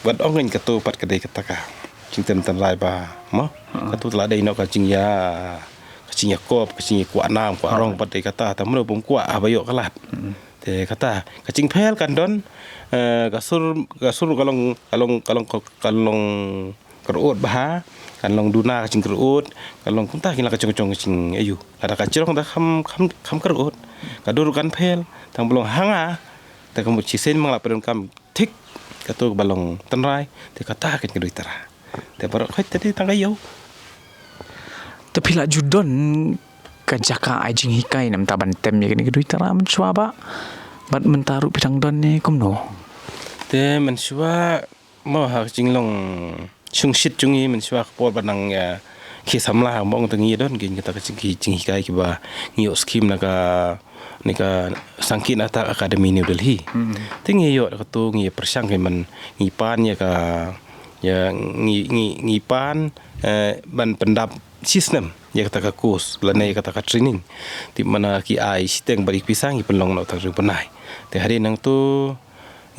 Wat ong ngan kato pat ka dei kata ka jingtem tynrai ba mo. Ha. Kato te la dei noh ka jingïa, ka jingïakop, ka jingïakwah nam kwah, ha, rong pat dei kata, te mano bym kwah haba ïoh ka lad. Hmm. Te kata ka jingpher kan don, eh, ka sur, ka sur ka long, ka long, ka long, ka long kyrud bha, kan long duna ka jingkyrud, kan long kumta kin la ka jong jong ka jing ayu. Lada ka jrong te kham, kham, kham kyrud. Ka dur kan pher, tang ba long ha nga, te ka mut shisien ma nga la pyndonkam thik, kato kaba long tynrai, te kata ka dei ka dui tara. Te baroh khoit te dei tang ka ïew. Te phi la ju don ka jaka ai jinghikai na bynta ban tem ïa kane ka dui tara mynshuwa ba. Bad mynta ruh phi dang don ne kumno? Te mynshuwa mo ha ka jinglong shongshit jong ngi mynshuwa ka por ba nang ïa ki samla mo ong te ngi don ki kata ka jing, ki jinghikai kiba ngi ïoh skim na ka ne ka Sankeet Natak Academy New Delhi. Hmm. Te ngi ïoh da kato ngi pyrshang ki man ngi pan ïa ka, ïa ngi, ngi, ngi pan, eh, ban pyndap shisnem ïa kata ka course lane ïa kata ka training. Te mana ki ai shiteng bad ki pisa ngi pynlong noh tang ri bnai. Te hadien nangto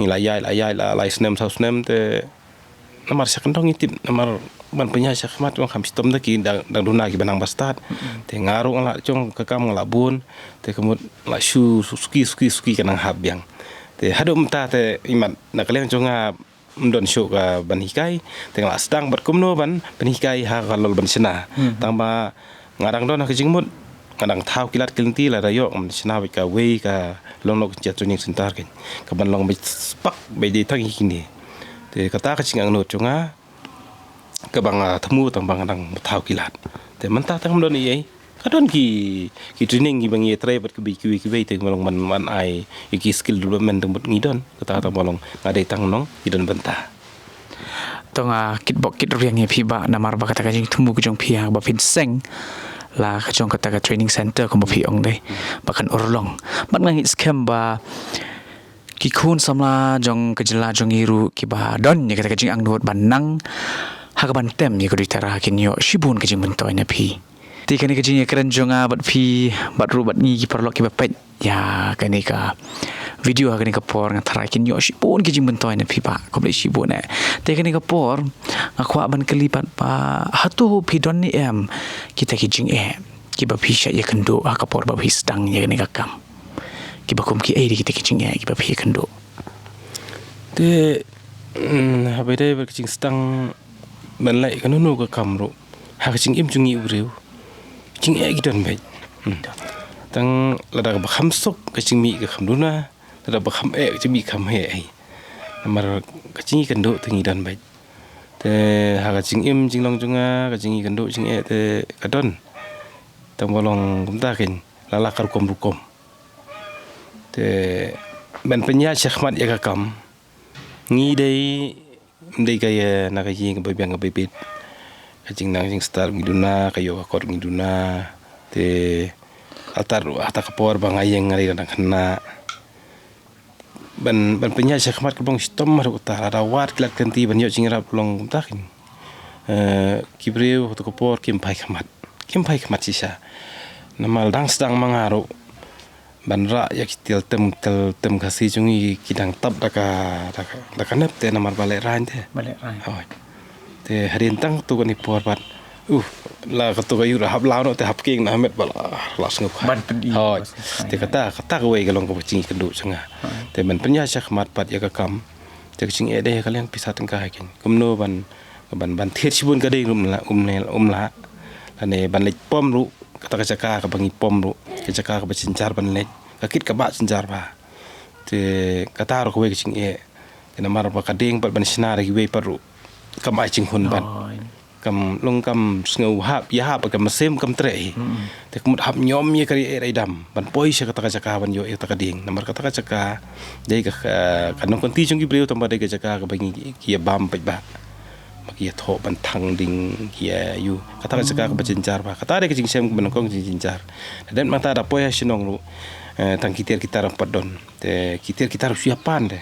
ngi la ïaid, la ïaid, la lai snem saw snem te Namar sha kyndong ngi tip, namar ban pynïaid sha khmat ong kham shitom da ki dang, dang duna kiba nang ba stad. Mm-mm. Te nga ruh nga la jong ka kam nga la bun, te ka mut la shu, shu suki, suki, suki ka nang hap biang. Te haduh mynta te imat na ka liang jong nga ym don shuh ka ban hikai, te nga la sdang bad kumno ban pynhikai ha ka lol ban shna. Mm-hmm. Tang ba Nga dang don ha ka jingmut, nga dang thaw ki lad ki lynti lada ïoh, ngam shna beit kawei ka long noh ka jingtraining center keiñ. Ka ban long beit spak beit dei tang ïa kine. Te kata ka jingangnud jong nga, kaba nga thmu tang ba nga dang thaw ki lad. Te mynta tang ngam don ei ei. Ka don ki, ki training kiba ngi trei bad kiwei kiwei kiwei te ba long ban, ban ai ïa ki skill development tang bad ngi don. Kata tang ba long nga dei tang nong, ngi don bynta. To nga kit bok kit riang ïa phi bah, namar ba kata ka jingthmu ka jong phi ha ba phin seng la ka jong kata ka training center kumba phi ong dei, ba kan urlong. Bad nga ngeit skhem ba ki khun samla jong ka jylla jong ngi ruh kiba don ïa kata ka jingangnud ban nang ha kaban tem ïa ka Duitara kin ïoh shibun ka jingmyntoi na phi. Te kane ka jingïakren jong nga bad phi bad ruh bad ngi ki paralok kiba peit ïa kane ka video ha kane ka por, nga tharai kin ïoh shibun ki jingmyntoi na phi ba khublei shibun eh. Te kane ka por nga kwah ban kylli pat ba hato phi don ne em kita ki jingeh kiba phi shah ïakynduh ha ka por ba phi sdang ïa kane ka kam, kiba kum kiei de kita ki jingeh kiba phi ïakynduh? Te, mm, haba ïadei bad ka jingsdang ban leh kano kano ka kam ruh ha ka jingim jong ngi u briew, jingeh ki don beit. Hmm. Tang lada kaba kham suk ka jingmih ka kham duna, lada ba kham eh ka jingmih kham heh ei. Namar ka jingïakynduh te ngi don beit. Te ha ka jingim jinglong jong nga, ka jingïakynduh jingeh te ka don. Tang ba long kumta keiñ, la la ka rukom rukom. Te ban pynïaid shakhmat ïa ka kam, ngi dei, ym dei ka ïa na ka ïing kaba biang kaba bit. Ka jingnang jingstad ngi duna, ka ïoh ka kot ngi duna. Te la tar hata ka por ba nga ïeng nga dei dang khynnah. Ban, ban pynïaid shakhmat ka bang shitom mar uta, lada wad ki lad ki lynti ban ïoh jingïarap long kumta keiñ. Eh, ki briew hato ka por kim phai khmat. Kim phai khmat shisha. Namar dang sdang ma nga ruh ban rah ïa ki tel tem, tel tem Khasi jong ngi ki dang tap da ka, da ka, da ka nep te namar ba lehraiñ te. Ba lehraiñ. Hooid. Te hadien tang tu kane por pat, uh, la katu ka ïuh hap law noh te hap kieng na met ba la, la sngewkha. Ban pyni. Hooid. Ba sngewkha. Te kata, kata kawei ka long kaba jingïakynduh jong nga. Hooid. Te ban pynïaid shakhmat pat ïa ka kam. Te ka jingeh dei ha ka liang pisa tyngka keiñ. Kumno ban, ban, ban thied shibun ka dei um lah, um lah, um lah. Lane ban leit pom ruh, kata ka jaka kaba ngi pom ruh, ka jaka kaba jynjar ban leit, ka kit kaba jynjar bha. Te kata ruh kawei ka jingeh. Te namar ba ka ding pat ban shna da kiwei pat ruh kam ai jinghun pat. Oh, kam long kam sngew hap, ïa hap ka mynsiem kam treh hi. Hmm. Te ka mut hap ñiom ïa ka ri eh rai dam ban poi sha kata ka jaka ban ïoh ïa kata ka ding. Namar kata ka jaka dei ka, ka, ka nongkynti jong ki briew tang ba dei ka jaka kaba ngi ki ïa bam peit ba. Ba ki ïa thoh ban thang ding ki ïa ïoh. Kata ka jaka kaba jynjar bha. Kata dei ka jingshem kaba nyngkong jing jynjar. Dep nangta da poi ha shnong ruh, eh, tang ki tiar ki tar pat don. Te ki tiar ki tar shu ïa pan de.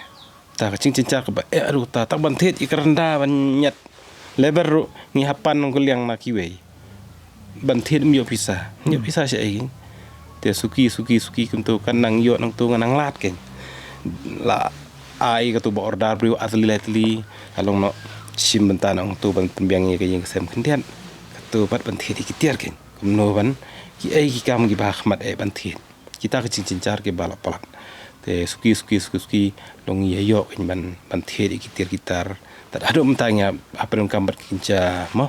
Ta ka jingjynjar kaba eh ruh ta, tang ban thied ïa ka rynda ban ñiad labour ruh ngi hap pan nongkylliang na kiwei. Ban thied ym ïoh pisa, ym ïoh pisa shaei. Te suki, suki, suki kumto kan nang ïoh nangto ngan nang lad keiñ. La ai katu ba order briew ar tylli lai tylli, ka long noh shim bynta nangto ban pynbiang ïa ka ïing ka sem khyndiat. Katu pat ban thied ïa ki tiar keiñ. Kumno ban kiei ki kam kiba ha khmat eh ban thied. Kita ki jingjynjar kiba la palat. Te suki, suki, suki, suki, long ïa ïoh keiñ ban, ban thied ïa ki tiar ki tar. Tad haduh mynta ngi ïa hapdeng kam bad ki kynja mo,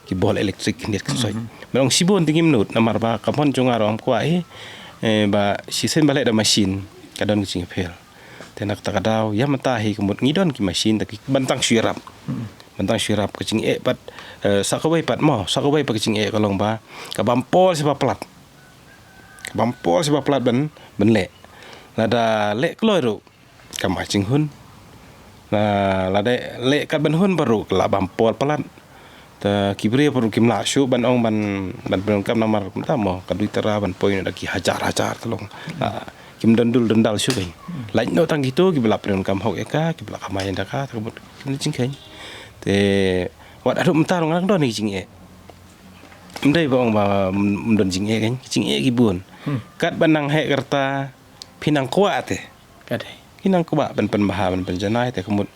ki bol elektrik khyndiat khynsoit. Mhm. Ba long shibun te ngim nud namar ba ka mon jong nga ruh ngam kwah hi, eh, ba shisien ba leh da machine ka don ka jingïapher. Te na kata ka daw ïa mynta hi ka mut ngi don ki machine te ki ban tang shu ïarap. Mhm. Ban tang shu ïarap ka jingeh pat, eh, sa kawei pat mo, sa kawei pat ka jingeh ka long ba ka bam por sha ba palat. Ka bam por sha ba palat ban, ban leh. Lada leh kloi ruh kam ai jinghun. La, lada leh kat ban hun baroh ka la bam por palat. Te ki briew baroh kim lah shuh ban ong ban, ban pyndonkam namar kumta mo ka Duitara ban poi noh da ki hajar hajar te long. La, kim don dul don dal shuh keiñ. Lait noh tang kito kiba la pyndonkam hok ïa ka, kiba la kamai ïa ka, te ka mut kine jingkheiñ. Te wat haduh mynta ruh nga dang don ïa ki jingeh. Ym dei ba ong ba ym don jingeh keiñ, ki jingeh ki bun. Hmm. Katba nang heh ka rta phi nang kwah te. Ka dei. Phi nang kwah ban pynbha ban pynjanai te ka mut,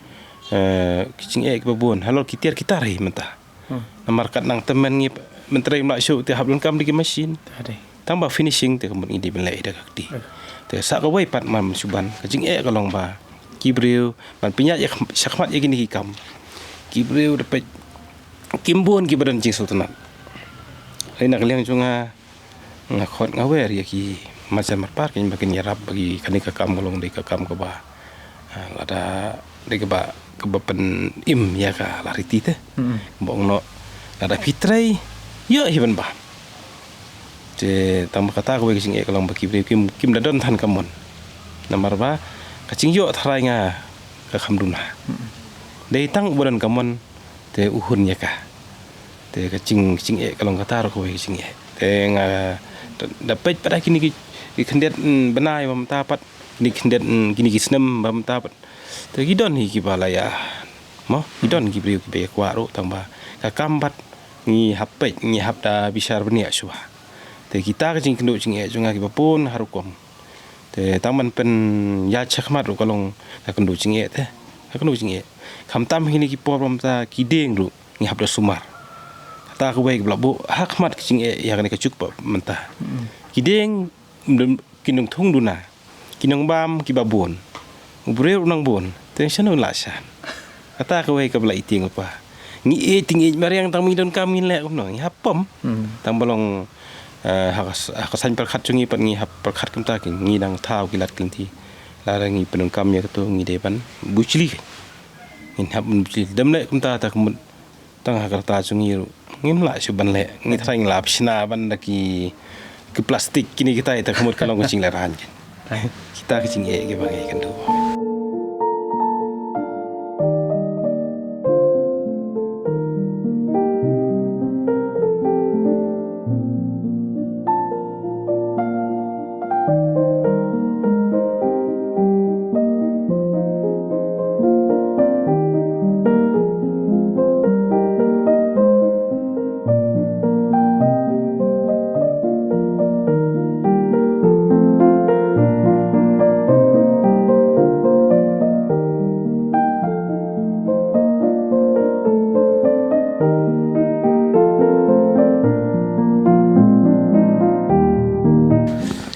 eh, ki jingeh kiba bun halor ki tiar ki tar hi mynta. Hmm. Namar kat nang tymmen ngi myntrei ym lah shuh te hap donkam da ki machine. Ka dei. Tang ba finishing te ka mut ngi dei ban leh da ka kti. Hmm. Te sa kawei pat man shu ban ka jingeh ka long ba ki briew ban pynïaid ïa kham-, shakhmat ïa kine ki kam. Ki briew da peit kim bun kiba don jingsngewtynnat. Lei na ka liang jong nga, nga khot nga wer ïa ki marjan marpar keiñ ba kin ïarap ba ki kane ka kam ka long dei ka kam kaba, ah, lada dei kaba, kaba pynim ïa ka la riti te. Hmm. Ba ong noh lada phi trei ïoh hi ban bam. Te tang ba kata kawei ka jingeh ka long ba ki briew kim, kim da don than ka mon. Namar ba ka jingïoh tharai nga ka kham duna. Hmm. Dei tang uba don ka mon te u hun ïa ka. Te ka jing, jingeh ka long kata ruh kawei ka jingeh. Te nga da, da peit pat ha kine ki, ki khyndiat, mm, bnai ba mynta pat, kine ki khyndiat, mm, kine ki snem ba mynta pat. Te ki don hi kiba la ïa, mo, ki don ki briew kiba ïa kwah ruh, tang ba ka kam pat ngi hap peit, ngi hap da bishar bniah shuwa. Te kita ka jingkynduh jingeh jong nga kiba bun ha rukom. Te tang ban pynïaid shakhmat ruh ka long ka kynduh jingeh te. Ka kynduh jingeh. Khamtam ha kine ki por ba mynta ki dieng ruh ngi hap da sumar. Kata kawei kaba la buh ha khmat ka jingeh ïa kane ka juk ba mynta. Ki dieng, mm, ki nongthung duna. Ki nongbam kiba bun. U briew u nang bun. Te shano la shan. Kata kawei kaba la ïa tieng pa. Ngi ïeit, ngi ïeit mariang tang ngi donkam ngin leh kumno. Ngi hap pom. Hmm. Tang ba long, eh, ha ka s-, ha ka saiñ pyrkhat jong ngi pat ngi hap pyrkhat kumta ki, ngi dang thaw ki lad ki lynti. Lada ngi pyndonkam ïa kato ngi dei ban bujli. Ngin hap ban bujli. Dem leh kumta ta ka mut tang ha ka rta jong ngi ruh. Ngim lah shuh ban leh. Ngi tharai ngi lah pishna ban da ki, ki plastik kine kitai ta ka mut ka long ka jinglehrain. Kita ka jingeh kiba ngi kynduh.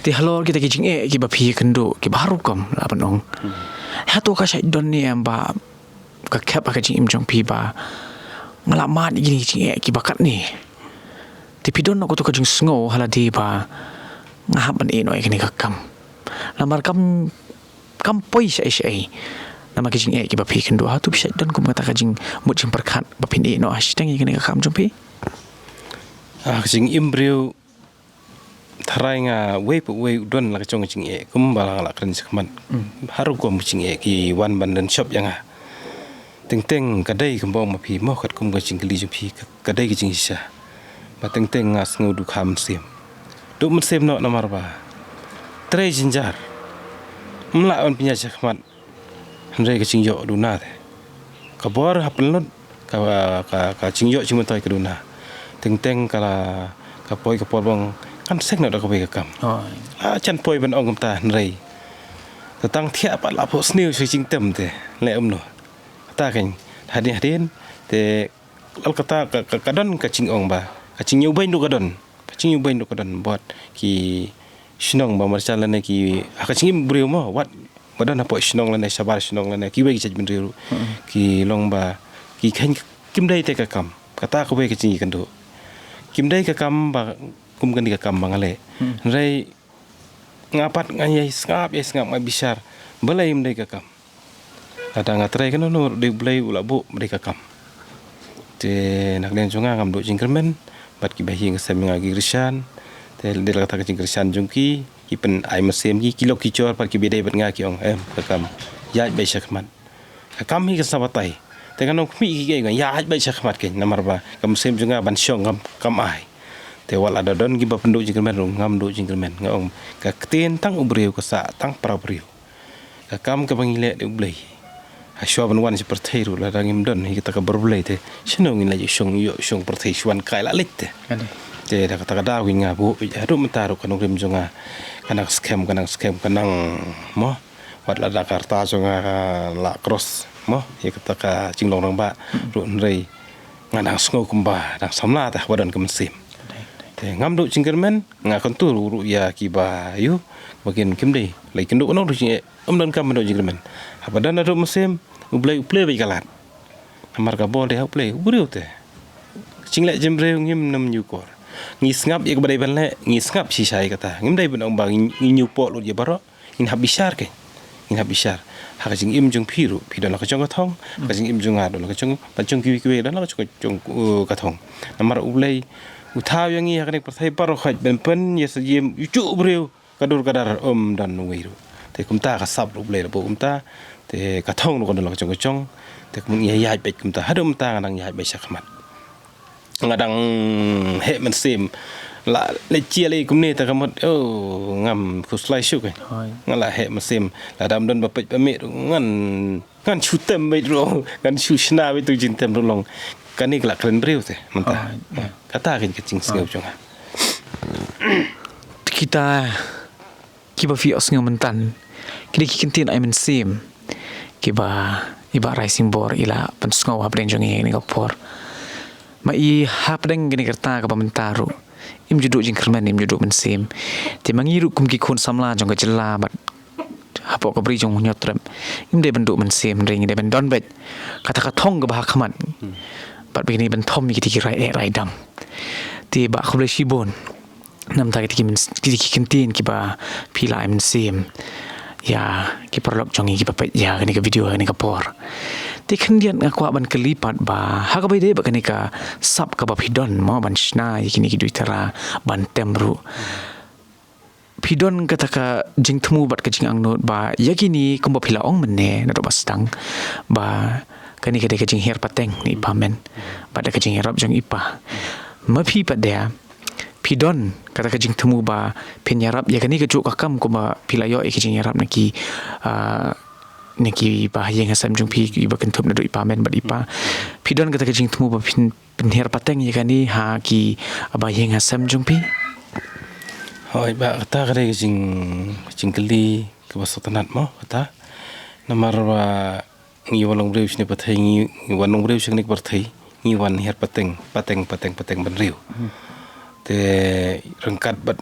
Te halor kita ki jingeh kiba phi kynduh kiba harum kum la ban ong. Hmm. Hato ka shait don ne em ba ka khep ha ka jingim jong phi ba nga la mad ïa kine ki jingeh kiba katne. Te phi don noh kato ka jingsngew ha lade ba nga hap ban ïeh noh ïa kane ka kam. Namar kam, kam poi shaei shaei. Namar ki jingeh kiba phi kynduh, hato phi shait don kum kata ka jingmut jingpyrkhat ba phin ïeh noh ha shiteng ïa kane ka kam jong phi? Ah, ka jingim briew tharai nga wei pa wei u don la ka jong ka jingeh kumba la nga la kren shakhmat. Hmm. Harum kum ka jingeh ki wan ban don shop ïa nga. Teng teng ka dei kumba ong ma phi mo katkum ka jingkylli jong phi ka, ka dei ka jingshisha. Ba teng teng nga sngew dukha mynsiem. Duk mynsiem noh namar ba trei jynjar. Ym lah ban pynïaid shakhmat. Hynrei ka jingïoh duna te. Ka bor hap pynlut ka, ka, ka jingïoh jingmyntoi ka duna. Teng teng ka la ka poi ka por ba ngan seng noh da kawei ka kam. Oh. Ah, jan poi ban ong kumta hynrei. Te tang thiah pat la phohsniew sha jingtem te. Leh kumno. Kata kein hadien hadien te lada kata ka, ka, ka don ka jingong ba ka jingïewbeiñ ruh ka don. Ka jingïewbeiñ ruh ka don bad ki shnong ba marjan lane ki ha ka jingim briew mo wat ba don hapoh shnong lane shabar shnong lane kiwei ki jaitbynriew ruh. Hmm. Ki long ba ki kheiñ kim dei te ka kam. Kata kawei ka jingïakynduh. Kim dei ka kam ba kum kane ka kam ba nga leh. Hmm. Hynrei nga pat nga ïai sngap, ïai sngap, nga bishar. Balei ym dei ka kam? Lada nga trei kano kano ruh dei U Blei u la buh ba dei ka kam. Te na ka liang jong nga ngam duh jingkyrmen bad kiba ïeng sem ïa nga ki Khristan. Te dei la kata ka jingkyrshan jong ki, ki pynai mynsiem ki, ki lok ki jor pat kiba dei bad nga ki ong em ka kam ïaid beit shakhmat. Ka kam hi ka sa batai. Te ngan ong khmih ki, ki ong ïaid beit shakhmat kein namar ba ka mynsiem jong nga ban shong kam, kam ai. Te wat la da don kiba pynduh jingkyrmen ruh ngam duh jingkyrmen, nga ong ka ktien tang u briew ka sah tang para briew. Ka kam kaba ngi leh dei U Blei. Hashwa ban wan sha pyrthei ruh lada ngim don hi kata ka bor Blei te shano ngin leit shong ïoh shong pyrthei shwan kai la leit te. Ade. Te da kata ka daw ngi nga buh haduh mynta ruh ka nongrim jong nga ka nang skhem, ka nang skhem, ka nang mo. Wat lada ka rta jong nga ka la cross mo ïa kata ka jinglong rangbah ruh hynrei nga nang sngew kumba dang samla te haba don ka mynsiem. Te ngam duh jingkyrmen, nga kyntu ruh ruh ïa kiba ïoh ba kin kim dei. Lei kynduh nong ruh jingeh, ym don kam ban duh jingkyrmen. Haba don haduh mynsiem, U Blei u plie beit ka lad. Namar ka bor dei ha U Blei, u briew te. Jingleh jingbriew ngim nym ñiewkor. Ngi sngap ïa kaba dei ban leh, ngi sngap shisha ïa kata. Ngim dei ban ong ba ngi, ngi ñiewpoh lut ïa baroh. Ngin hap bishar kein. Ngin hap bishar. Ha ka jingim jong phi ruh, phi don la ka jong ka thong. Ha ka jingim jong nga don la ka jong, ba jong kiwei kiwei don la ka jong, jong, uh, ka thong. Namar U Blei u thaw ïa ngi ha kane ka pyrthei baroh khoit ban pynïasyriem ïa u juh u briew ka dur ka dar ym don uwei ruh. Te kumta ka sap ruh U Blei la buh kumta. Te ka thong ruh ka don la ka jong ka jong. Te kumta ngi ïaid beit kumta haduh mynta nga dang ïaid beit shakhmat. Nga dang heh mynsiem. la leit chia lei kumne ta ka mut, oh, ngam khuslai shuh kein. Hooid. Nga la heh mynsiem, lada ym don ba peit ba mih ruh ngan, ngan shu tem beit ruh, ngan shu shna beit tu jingtem ruh long. Kane ka la kren briew te mynta. Hooid. Kata kein ka jingsngew jong nga. Kita kiba phi ïohsngew mynta, ki dei ki kyntien ai mynsiem kiba i Bah Raising Bor i la pynsngew hapdeng jong ngi ha kane ka por. Ma i hapdeng kane ka rta kaba mynta ruh, im ju duh jingkyrmen, im ju duh mynsiem. Te ma ngi ruh kum ki khun samla jong ka jylla bad hapoh ka bri jong u Hynñiewtrep, ngim dei ban duh mynsiem, hynrei ngi dei ban don beit kata ka thong kaba ha khmat. Bad ba ngin ïa byntham ïa kita ki rai eh rai dam. Te Bah, khublei shibun namar kita ki myns-, kita ki kyntien kiba phi la ai mynsiem ïa ki paralok jong ngi kiba peit ïa kane ka video ha kane ka por. Te khyndiat nga kwah ban kylli pat, Bah, ha kaba ïadei bad kane ka sap kaba phi don mo ban shna ïa kine ki duitara ban tem ruh, phi don kata ka jingthmu bad ka jingangnud ba ïa kine, kumba phi la ong mynne naduh ba sdang, ba kane ka dei ka jinghiar pateng na i Pa Mem bad da ka jingïarap jong i Pa. Ma phi pat de, phi don kata ka jingthmu ba phin ïarap ïa kane kajuh ka kam kumba phi la ïoh ïa ka jingïarap na ki, ah, na ki bahaïing hasem jong phi, kiba kynthup naduh i Pa Mem bad i Pa. Phi don kata ka jingthmu ba phin pynhiar pateng ïa kane ha ki bahaïing hasem jong phi? Hooid Bah, kata ka dei ka jing, jingkylli kaba sngewtynnat mo kata. Namar ba ngi wan long briew shane pyrthei, ngi, ngi wan long briew shane pyrthei, ngi wan hiar pateng, pateng, pateng, pateng bynriew. Te ryngkat bad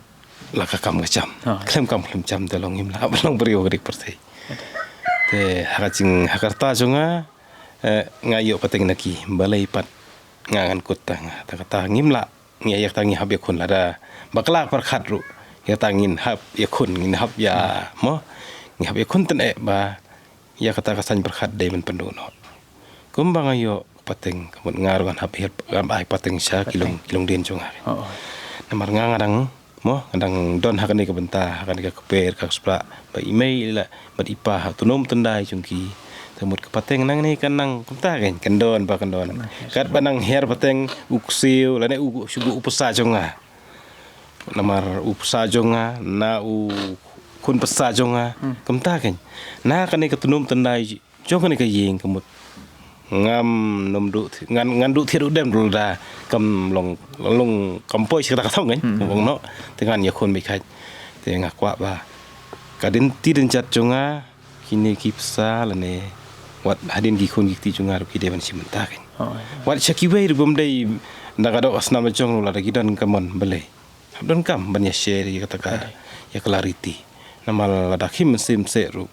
la ka kam ka jam. Khlem kam khlem jam te long ngim lah ban long briew ha kane pyrthei. Te ha ka jing, ha ka rta jong nga, eh, nga ïoh pateng na ki, balei pat nga ngan kut ta nga. Ta kata ngim lah, ngi ïa kata ngi hap ïa khun lada bakla pyrkhat ruh. Ïa kata ngin hap ïa khun, ngin hap ïa mo. Ngi hap ïa khun tang eh ba ïa kata ka saiñ pyrkhat dei ban pynduh noh. Kumba nga ïoh pateng, ka mut nga ruh ngan hap hiar, ngan ai pateng sha ki long, ki longdien jong nga. Namar nga nga dang mo, nga dang don ha kane ka bynta, ha kane ka kper ka spah ba i mei la bad i pa ha tnum tyndai jong ki. Te mut ka pateng nangne kan nang kumta kein, kan don ba kan don. Katba nang hiar pateng u ksiew lane u shu u pisa jong nga. Namar u pisa jong nga na u khun pisa jong nga. Kumta kein, na kane ka tnum tyndai jong kane ka ïing ka mut ngam nym duh thi-, ngan, ngan duh thied u dem ruh lada kam long, long kam poi sha kata ka thong kein. Ka bong noh, te ngan ïakhun beit khat. Te nga kwah ba ka dynti dynjat jong nga, kine ki pisa lane wat hadien ki khun ki kti jong nga ruh ki dei ban shim bynta kein. Wat sha kiwei ruh bym dei, da ka doh ka snam jong ruh lada ki don ka mon balei. Hap donkam ban ïa share ïa kata ka, ïa ka la riti. Namar lada khim mynsiem seh ruh,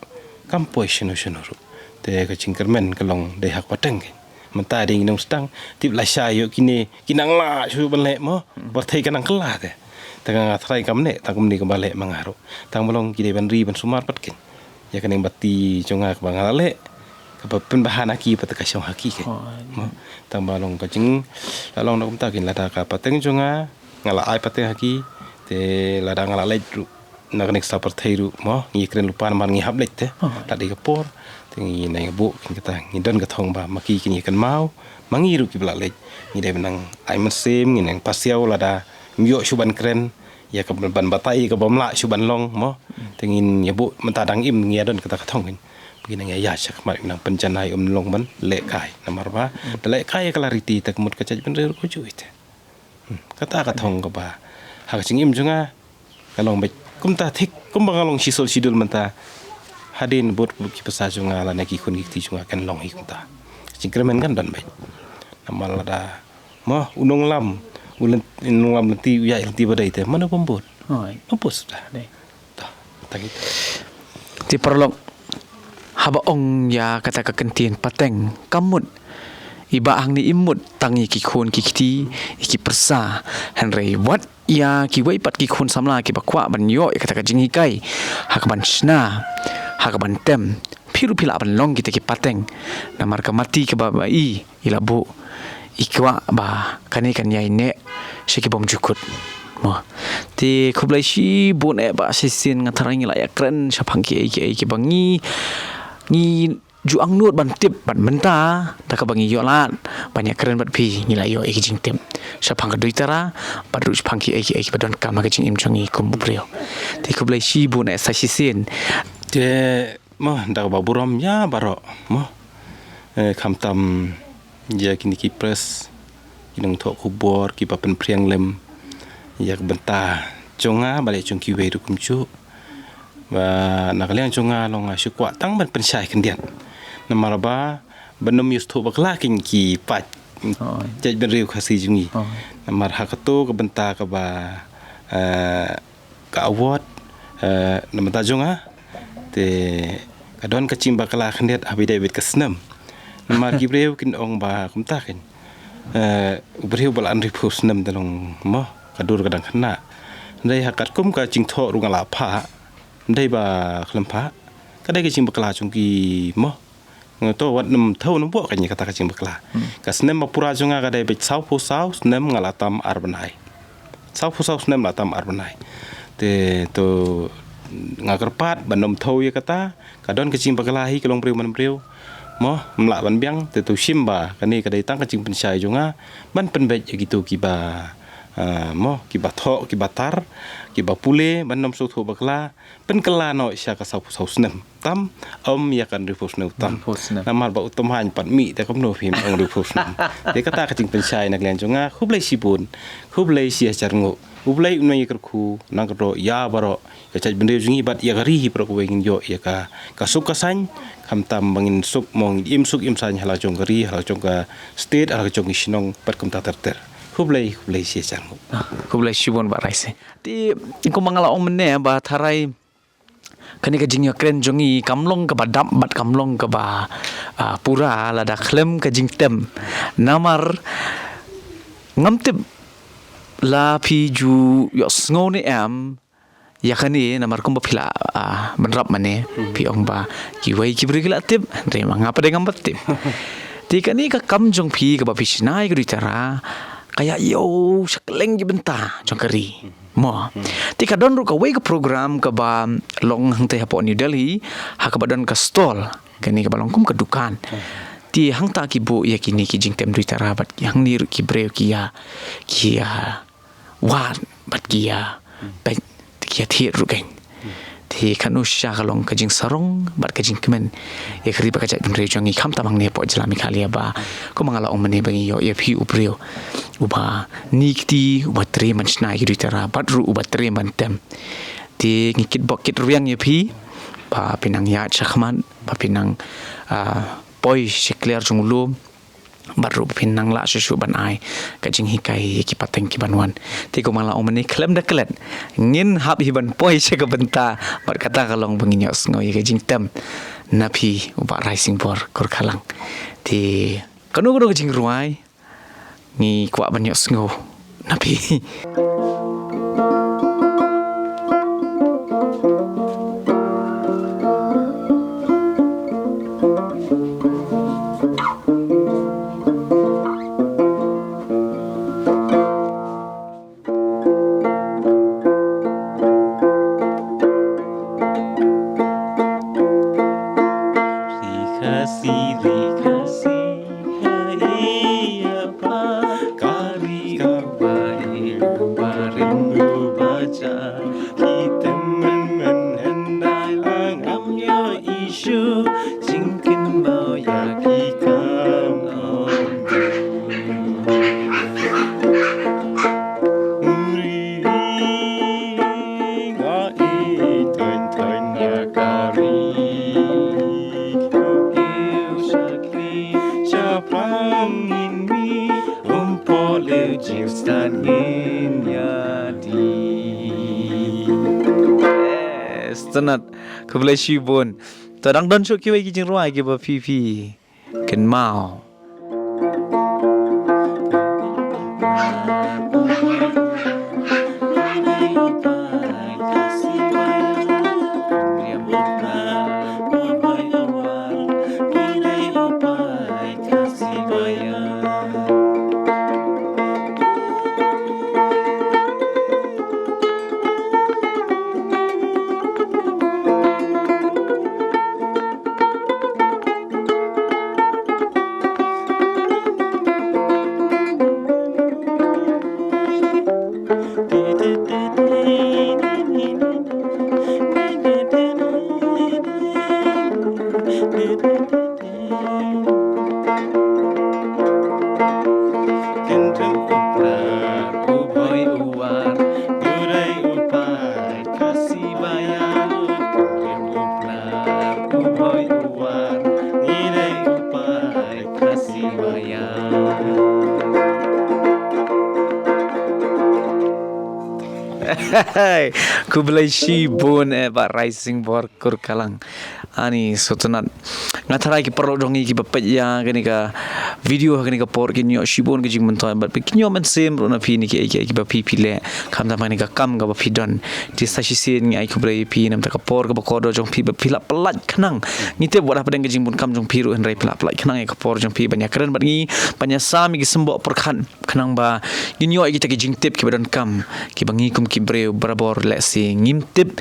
kam poi shano shano ruh. Te ka jingkyrmen ka long dei ha ka pateng kein. Mynta dei ngi nongstang, tip lashai ïoh kine ki nang lah shuh ban leh mo. Pyrthei ka nang kylla te. Te nga tharai kam neh tang kumne kaba leh ma nga ruh. Tang ba long ki dei ban ri ban sumar pat kein. Ïa ka neng bati jong nga kaba nga la leh, kaba pynbha na ki pat ka shong ha ki kein. Mo, tang ba long ka jing, la long na kumta kein, lada ka pateng jong nga, nga la ai pateng ha ki, te lada nga la leit ruh na kane ka pyrthei ruh mo, ngi kren lypa namar ngi hap leit te. Lada ka por te ngi nang buh kein kata, ngi don ka thong ba ma ki kin ïa kynmaw, ma ngi ruh kiba la leit. Ngi dei ban nang ai mynsiem, ngi nang pasiaw lada ym ïoh shuh ban kren, ïa ka ban batai ka bym lah shuh ban long mo. Te ngin ïa buh mynta dang im ngi ïa don kata ka thong kein. Ngi nang ïa ïa sha khmat ngi nang pynjanai ym long ban leh kai. Namar ba da leh kai ïa ka la riti te ka mut ka jaitbynriew ruh ka ju ïa te. Hmm, kata ka thong kaba ha ka jingim jong nga ka long beit kumta thik, kumba nga long shisol shidul mynta. Hadien bud bud ki pisa jong nga lane ki khun ki kti jong nga kan long hi kumta. Jingkyrmen kan don beit. Namar lada mo u nonglam, u lynti, nonglam lynti, u ïaid lynti ba dei te mano bym bud. Hooid. Bym bud suda. Dei. Tah, tang ita. Te paralok, haba ong ïa kata ka kyntien pateng, kam mut i Bah hangne i mut tang ïa ki khun ki kti, ïa ki pisa, hynrei wat ïa kiwei pat ki khun samla kiba kwah ban ïoh ïa kata ka jinghikai ha kaban shna, ha kaban tem, phi ruh phi lah ban long kita ki pateng. Namar ka mati kaba ba i i la buh, i kwah ba kane kan ïai neh sha ki bym ju kut. Mo. Te khublei shibun eh Bah, shisien nga tharai ngi la ïa kren shaphang kiei kiei kiba ngi, ngi ju angnud ban tip bad mynta da kaba ngi ïoh lad ban ïakren bad phi ngi la ïoh ïa ki jingtip shaphang ka Duitara bad ruh shaphang kiei kiei kiba donkam ha ka jingim jong ngi kum u briew. Te khublei shibun eh sa shisien. Te mo da kaba burom ïa baroh mo, eh, khamtam ïa kine ki press, ki nongthoh khubor kiba pynphriang lem ïa ka bynta jong nga bad ïa jong kiwei ruh kumjuh. Ba na ka liang jong nga long nga shu kwah tang ban pynshai khyndiat. Namar ba ban ym ïa sngewthuh bakla kein ki paid, oh, jaitbynriew Khasi jong ngi. Oh. Namar ha kato ka bynta kaba, eh, ka award, eh, na bynta jong nga. Te ka don ka jingbakla khyndiat ha ba ïadei bad ka snem. Namar ki briew kin ong ba kumta kein, eh, u briew ba la hynriewphew snem te long mo, ka dur ka dang khynnah. Hynrei ha katkum ka jingthoh ruh nga la phah, hynrei ba khlem phah, ka dei ka jingbakla jong ki mo. Nga to wat nym thew nym bok kein ïa kata ka jingbakla. Hmm. Ka snem ba pura jong nga ka dei beit sawphew saw snem nga la tam ar bnai. Sawphew saw snem la tam ar bnai. Te to nga kyrpad ban nym thew ïa kata, ka don ka jingbakla hi ka long briew man briew. Mo, ym lah ban biang, te to shim ba kane ka dei tang ka jingpynshai jong nga ban pynbeit ïa kito kiba, ah, mo, kiba thoh, kiba tar, kiba pule, ban nym sngewthuh bakla, pynkylla noh sha ka sawphew saw snem tam, ym ïa ka hynriewphew snem tam. Hynriewphew snem. Namar ba u tymhaiñ pat mih te kumno phim ong hynriewphew snem. Te kata ka jingpynshai na ka liang jong nga, khublei shibun, khublei shi hajar nguh. U Blei un ïa kyrkhu nang kyrdoh ïa baroh, ïa ka jaitbynriew jong ngi bad ïa ka ri hi baroh kawei ngin ïoh ïa ka, ka suk ka saiñ, khamtam ba ngin suk mo ngin im suk im saiñ ha la jong ka ri, ha la jong ka state, ha la jong ka shnong bad kumta ter ter. Khublei, khublei shi hajar nguh. Ah, khublei shibun Bah Raising. Te kumba nga la ong mynne ba tharai kane ka jingïakren jong ngi kam long kaba dap bad kam long kaba, ah, pura lada khlem ka jingtem. Namar ngam tip la phi ju ïohsngew ne em ïa kane, namar kumba phi la, ah, bynrap mynne, hmm, phi ong ba kiwei ki briew ki la tip, hynrei ma nga pat de ngam pat tip. Te kane ka kam jong phi kaba phi shna ïa ka Duitara ka ïa ïoh sha kylleng ki bynta jong ka ri. Mo. Hmm. Te ka don ruh kawei ka program kaba long hangtei hapoh New Delhi, ha kaba don ka stall. Kane kaba long kum ka dukan. Hmm. Te hangta ki buh ïa kine ki jingtem Duitara bad ki hangne ruh ki briew ki ïa, ki ïa wad bad ki ïa, hmm, peit, te ki ïa thied ruh kein. Te kano shisha ka long ka jingsarong bad ka jingkmen ïa ka ri bad ka jaitbynriew jong ngi khamtam hangne hapoh jylla Meghalaya ba kumba nga la ong mynne ba ngi ïoh ïa phi u briew uba ni kti, uba trei ban shna ïa ki Duitara bad ruh uba trei ban tem. Te ngi kitbok kitrwiang ïa phi ba phin nang ïaid shakhmat, ba phin nang, ah, poi sha kliar jong u lum. Bad ruh phin nang lah shuh shuh ban ai ka jinghikai ïa ki pateng ki ban wan. Te kumba la ong mynne khlem da klet ngin hap hi ban poi sha ka bynta bad kata ka long ba ngin ïohsngew ïa ka jingtem na phi u Bah Raising Bor Kurkhalang. Te kano kano ka jingrwai ngi kwah ban ïohsngew na phi. Ri Khasi, ri Khasi, ha ïa pha ka ri kaba ïeit, uba rim uba jar. Ki tymmen men hyndai la ngam ïohi shuh, jingkynmaw ïa ki kam ong. Ri, ri, nga ïeit thaiñ thaiñ ïa ka ri. Kiew kiew sha khlieh shaphang ngin mih, um pohliew jingstad ngin ïa dih. Yes, tynat. Khublei shibun. To dang don shuh kiwei ki jingrwai kiba phi phi kynmaw. Kynrem u Prah u Bhoi u War, ngi dei u paid Khasi Bayan. Kynrem u Prah u Bhoi u War, ngi dei u paid Khasi Bayan. Khublei shibun eh Bah Raising Bor Kurkalang. Ani sngewtynnat. Nga tharai ki paralok jong ngi kiba peit ïa kane ka video ha kane ka por kin ïoh shibun ka jingmyntoi bad kin ïoh mynsiem ruh na phi na kiei kiei kiba phi phi leh. Khamtam ha kane ka kam kaba phi don. Te sa shisien ngi ai khublei ïa phi namar ka por kaba kordor jong phi ba phi la pyllait khnang. Ngi tip wat hapdeng ka jingbun kam jong phi ruh hynrei phi la pyllait khnang ïa ka por jong phi ban ïakren bad ngi, ban ïasam ïa ki symboh pyrkhat khnang ba ngin ïoh ïa kita ki jingtip kiba donkam, kiba ngi kum ki briew barabor lehse ngim tip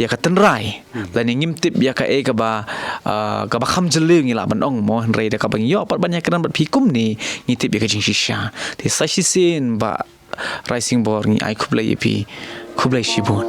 ïa ka tynrai lane ngim tip ïa kaei kaba, ah, kaba kham jylliew ngi lah ban ong mo, hynrei da kaba ngi ïoh pat ban ïakren bad phi kumne ngi tip ïa ka jingshisha. Te sa shisien Bah Raising Bor ngi ai khublei ïa phi. Khublei shibun.